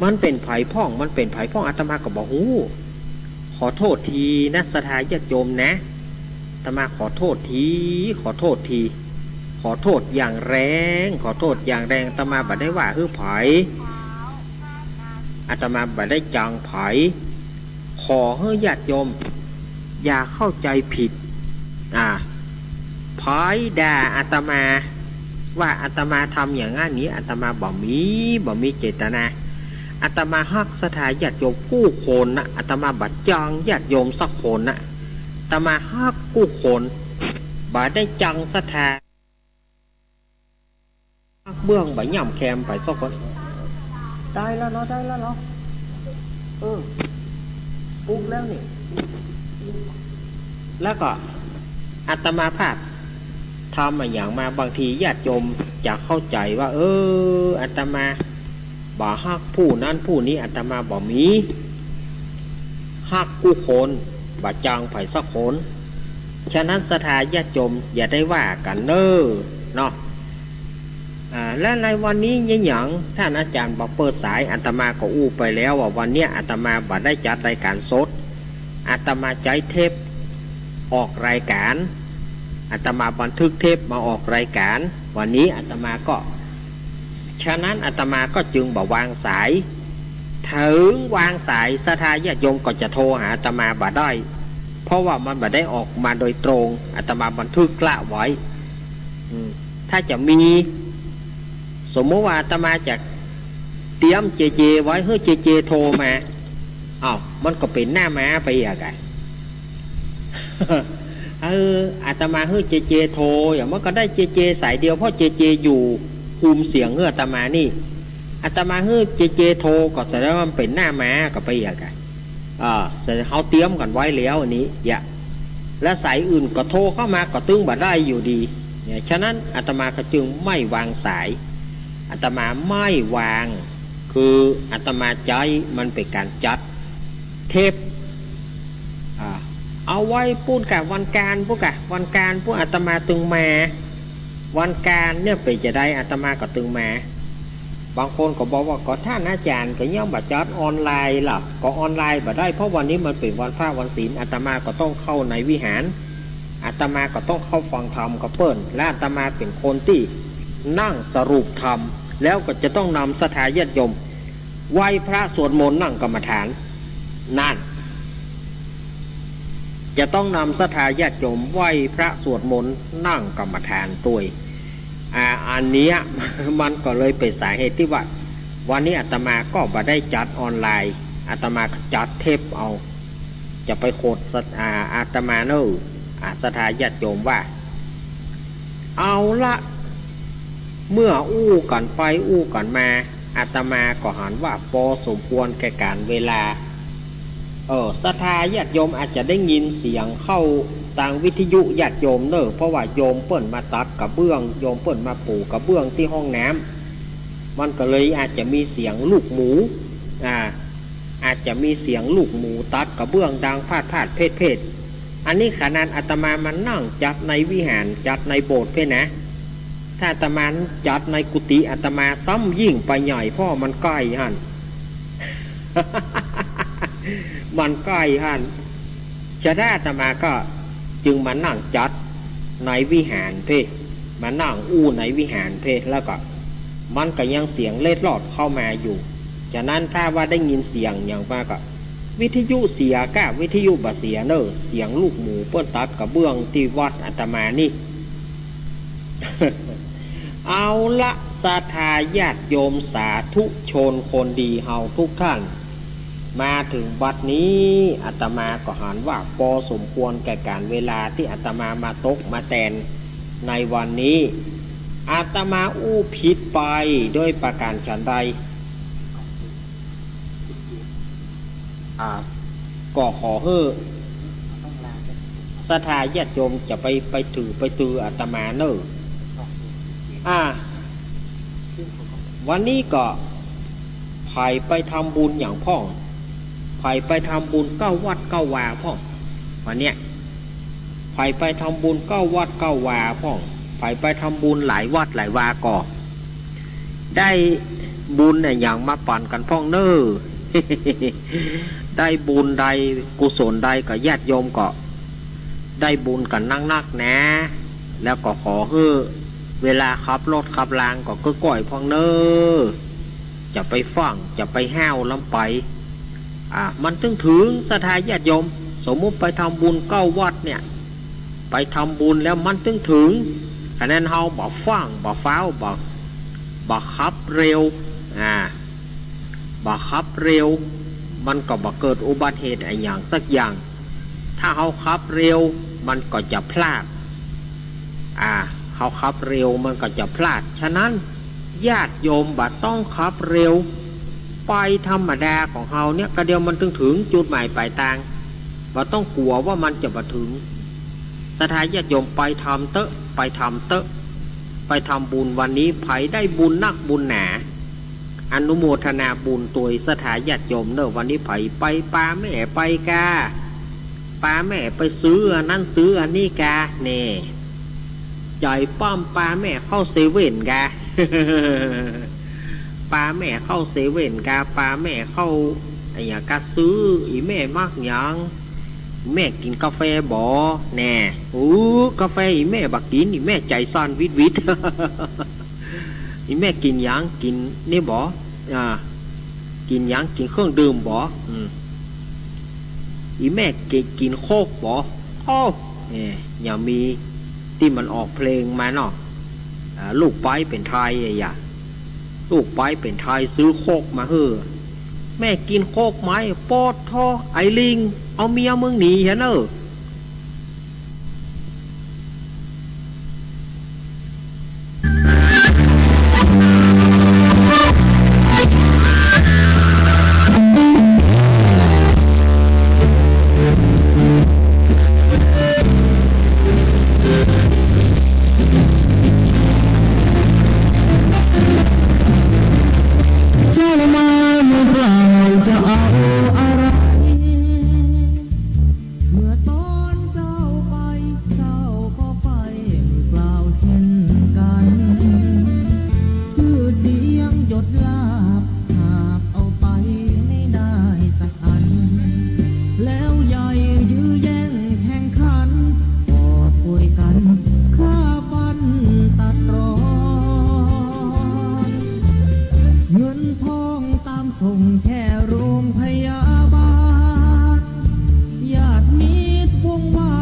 มันเป๋นใผพ่อง มันเป๋นใผพ่อง อาตมาก็บ่ฮู้ ขอโทษทีนะ ศรัทธาญาติโยมนะ อาตมาขอโทษที ขอโทษที ขอโทษอย่างแรง ขอโทษอย่างแรง อาตมาบ่ได้ว่าหื้อใผ อาตมาบ่ได้จังใผ ขอหื้อญาติโยม อย่าเข้าใจ๋ผิด อ่า ใผด่าอาตมา ว่าอาตมาทำอย่างอั้นนี้ อาตมาบ่มี บ่มีเจตนา อาตมาฮักศรัทธาญาติโยมกู้คนน่ะ อาตมาบ่จังญาติโยมสักคนน่ะ อาตมาฮักกู้คน บ่ได้จังศรัทธา ฮักเบื้องบ่ย่ำแคมใผสักคน ได้แล้วเนาะ ได้แล้วเนาะ เออ ปุ๊กแล้วนี่ แล้วก็อาตมาภาพทำอะหยังมา บางทีญาติโยมจะเข้าใจ๋ว่า เออ อาตมาบ่ฮักผู้นั้นผู้นี้ อาตมาบ่มี ฮักกู้คน บ่จังใผสักคน ฉะนั้นศรัทธาญาติโยมอย่าได้ว่ากั๋นเน่อเนาะ อ่า และในวันนี้เยียะหยัง ต้านอาจ๋ารย์บ่เปิดสาย อาตมาก็อู้ไปแล้วว่าวันเนี้ยอาตมาบ่ได้จัดรายก๋านสด อาตมาใจ๊เทปออกรายก๋าน อาตมาบันทึกเทปมาออกรายก๋าน วันนี้อาตมาก็ ฉะนั้นอาตมาก็จึงบ่วางสาย เถิงวางสายศรัทธาญาติโยมก็จะโทรหาอาตมาบ่ได้ เพราะว่ามันบ่ได้ออกมาโดยตรง อาตมาบันทึกละไว้ อืม ถ้าจะมี สมมุติว่าอาตมาจะเตรียมเจเจไว้ หื้อเจเจโทรมา อ้าว มันก็เป๋นหน้าม้าไปอีกอะ เออ อาตมาหื้อเจเจโทร อย่างมันก็ได้เจเจสายเดียว เพราะเจเจอยู่คุมเสียงหื้ออาตมานี่ อาตมาหื้อเจเจโทรก็แสดงว่ามันเป๋นหน้าม้าก็ไปอีกอะ อ่า แต่เฮาเตรียมกั๋นไว้แล้วอันนี้ อย่า และสายอื่นก็โทรเข้ามาก็ตึงบ่ได้อยู่ดี เนี่ย ฉะนั้นอาตมาก็จึงไม่วางสาย อาตมาไม่วาง คืออาตมาใจ๊มันเป๋นก๋านจัดเทป อ่า เอาไว้ปู๊นกะ วันก๋านปู๊นกะ วันก๋านปู๊นอาตมาตึงมา วันก๋านเนี่ยเป๋นจาใดอาตมาก็ตึงมา บางคนก็บอกว่า ก็ต้านอาจ๋ารย์ก็ยังบ่จัดออนไลน์ล่ะ ก็ออนไลน์บ่ได้ เพราะวันนี้มันเป๋นวันพระวันศีล อาตมาก็ต้องเข้าในวิหาร อาตมาก็ต้องเข้าฟังธรรมกับเปิ้น และอาตมาเป๋นคนตี้นั่งสรุปธรรม แล้วก็จะต้องนำศรัทธาญาติโยมไหว้พระสวดมนต์นั่งกรรมฐาน นั่น จะต้องนำศรัทธาญาติโยมไหว้พระสวดมนต์นั่งกรรมฐานตวย อ่า อันเนี้ย มันก็เลยเป๋นสาเหตุตี้ว่า วันนี้อาตมาก็บ่ได้จัดออนไลน์ อาตมาก็จัดเทปเอา จะไปโขดศรัท อ่า อาตมาเน่อ อ่า ศรัทธาญาติโยมว่า เอาละ เมื่ออู้กั๋นไปอู้กั๋นมา อาตมาก็หันว่าปอสมควรแก่ก๋าลเวลา เออ ศรัทธาญาติโยมอาจจะได้ยินเสียงเข้าตางวิทยุญาติโยมเน่อ เพราะว่าโยมเปิ้นมาตัดกระเบื้อง โยมเปิ้นมาปูกระเบื้องตี้ห้องน้ำ มันก็เลยอาจจะมีเสียงลูกหมู อ่า อาจจะมีเสียงลูกหมูตัดกระเบื้องดังพาดๆ เพดๆ อันนี้ขนาดอาตมามานั่งจัดในวิหาร จัดในโบสถ์เพ่นนะ ถ้าอาตมาจัดในกุฏิอาตมาซ้ำยิ่งไปใหญ่ เพราะมันใก้หั้น มันใก้หั้น ฉะนั้นอาตมาก็จึงมานั่งจัดในวิหารเพ่น มานั่งอู้ในวิหารเพ่น แล้วก็มันก็ยังเสียงเล็ดลอดเข้ามาอยู่ ฉะนั้นถ้าว่าได้ยินเสียงหยังมาก็ วิทยุเสียก้า วิทยุบ่เสียเน่อ เสียงลูกหมูเปิ้นตัดกระเบื้องตี้วัดอาตมานี่ เอาละ ศรัทธาญาติโยมสาธุชนคนดีเฮาทุกท่าน มาเถิงบัดนี้ อาตมาก็หันว่าปอสมควรแก่ก๋าลเวลาตี้อาตมามาตกมาแตนในวันนี้ อาตมาอู้ผิดไปโดยประก๋านฉันใด อ่า ก็ขอหื้อศรัทธาญาติโยมจะไป ไปถือไปตืออาตมาเน่อ อ่า วันนี้ก็ใผไปทำบุญหยังพ่อง ใผไปทำบุญเก้าวัดเก้าวาพ่อง วันเนี้ย ใผไปทำบุญเก้าวัดเก้าวาพ่อง ใผไปทำบุญหลายวัดหลายวาก็ ได้บุญอะหยังมาปั๋นกั๋นพ่องเน่อ ได้บุญใดกุศลใดก็ญาติโยมก็ได้บุญกั๋นนักๆ นะ แล้วก็ขอหื้อเวลาขับรถขับลางก็ก้อยๆ พ่องเน่อ จะไปฟ้างจะไปห้าวล้ำไป อ่า มันตึงเถิงศรัทธาญาติโยม สมมุติไปทำบุญเก้าวัดเนี่ย ไปทำบุญแล้วมันตึงเถิง ฉะนั้นเฮาบ่ฟ้างบ่ฟ้าว บ่ บ่ขับเร็ว อ่า บ่ขับเร็ว มันก็บ่เกิดอุบัติเหตุอะหยังสักอย่าง ถ้าเฮาขับเร็ว มันก็จะพลาด อ่า เฮาขับเร็วมันก็จะพลาด ฉะนั้นญาติโยมบ่ต้องขับเร็ว ไปธรรมดาของเฮาเนี่ย ก็เดี๋ยวมันตึงเถิงจุดหมายปลายตาง บ่ต้องกั๋วว่ามันจะบ่เถิง ศรัทธาญาติโยมไปทำเต๊อะ ไปทำเต๊อะ ไปทำบุญวันนี้ ใผได้บุญนักบุญหนา อนุโมทนาบุญตวยศรัทธาญาติโยมเน่อ วันนี้ใผไปป่าแม่ไปกา ปาแม่ไปซื้ออันนั้นซื้ออันนี้กา แน่ ใจ๋ป้อมปาแม่เข้าเซเว่นกา ปาแม่เข้าเซเว่นกา ปาแม่เข้าอะหยังกา ซื้อ อี่แม่มักหยัง แม่กิ๋นกาแฟบ่ แน่ โอ้ กาแฟอี่แม่บ่กิ๋น อี่แม่ใจ๋ซ่อนวิดวิด อี่แม่กิ๋นหยัง กิ๋นนี่บ่ อ่า กิ๋นหยัง กิ๋นเครื่องดื่มบ่ อืม อี่แม่กิ๋น กิ๋นโค้กบ่ โอ้ แน่ ยังมีตี้มันออกเพลงมาเนาะ อ่า ลูกป๊อยเป๋นไทยอะหยา ลูกป๊อยเป๋นไทยซื้อโค้กมาหื้อ แม่กิ๋นโค้กไหม ปอดทอ ไอ้ลิง เอาเมียมึงหนีเหียเน่อ เจ้ามามือเปล่าจะเอาอะไร เมื่อต๋อนเจ้าไป เจ้าก็ไปมือเปล่าเช่นกั๋น จื้อเสียงยศลาภหาบเอาไปไม่ได้สักอัน แล้วใหญ่ยื้อแย่งแข่งขัน กอบก๋วยกั๋นฆ่าฟันตัดตรอน เงินทองต๋ามส่งแค่โรงพยาบาล ญาติมิตรวงวา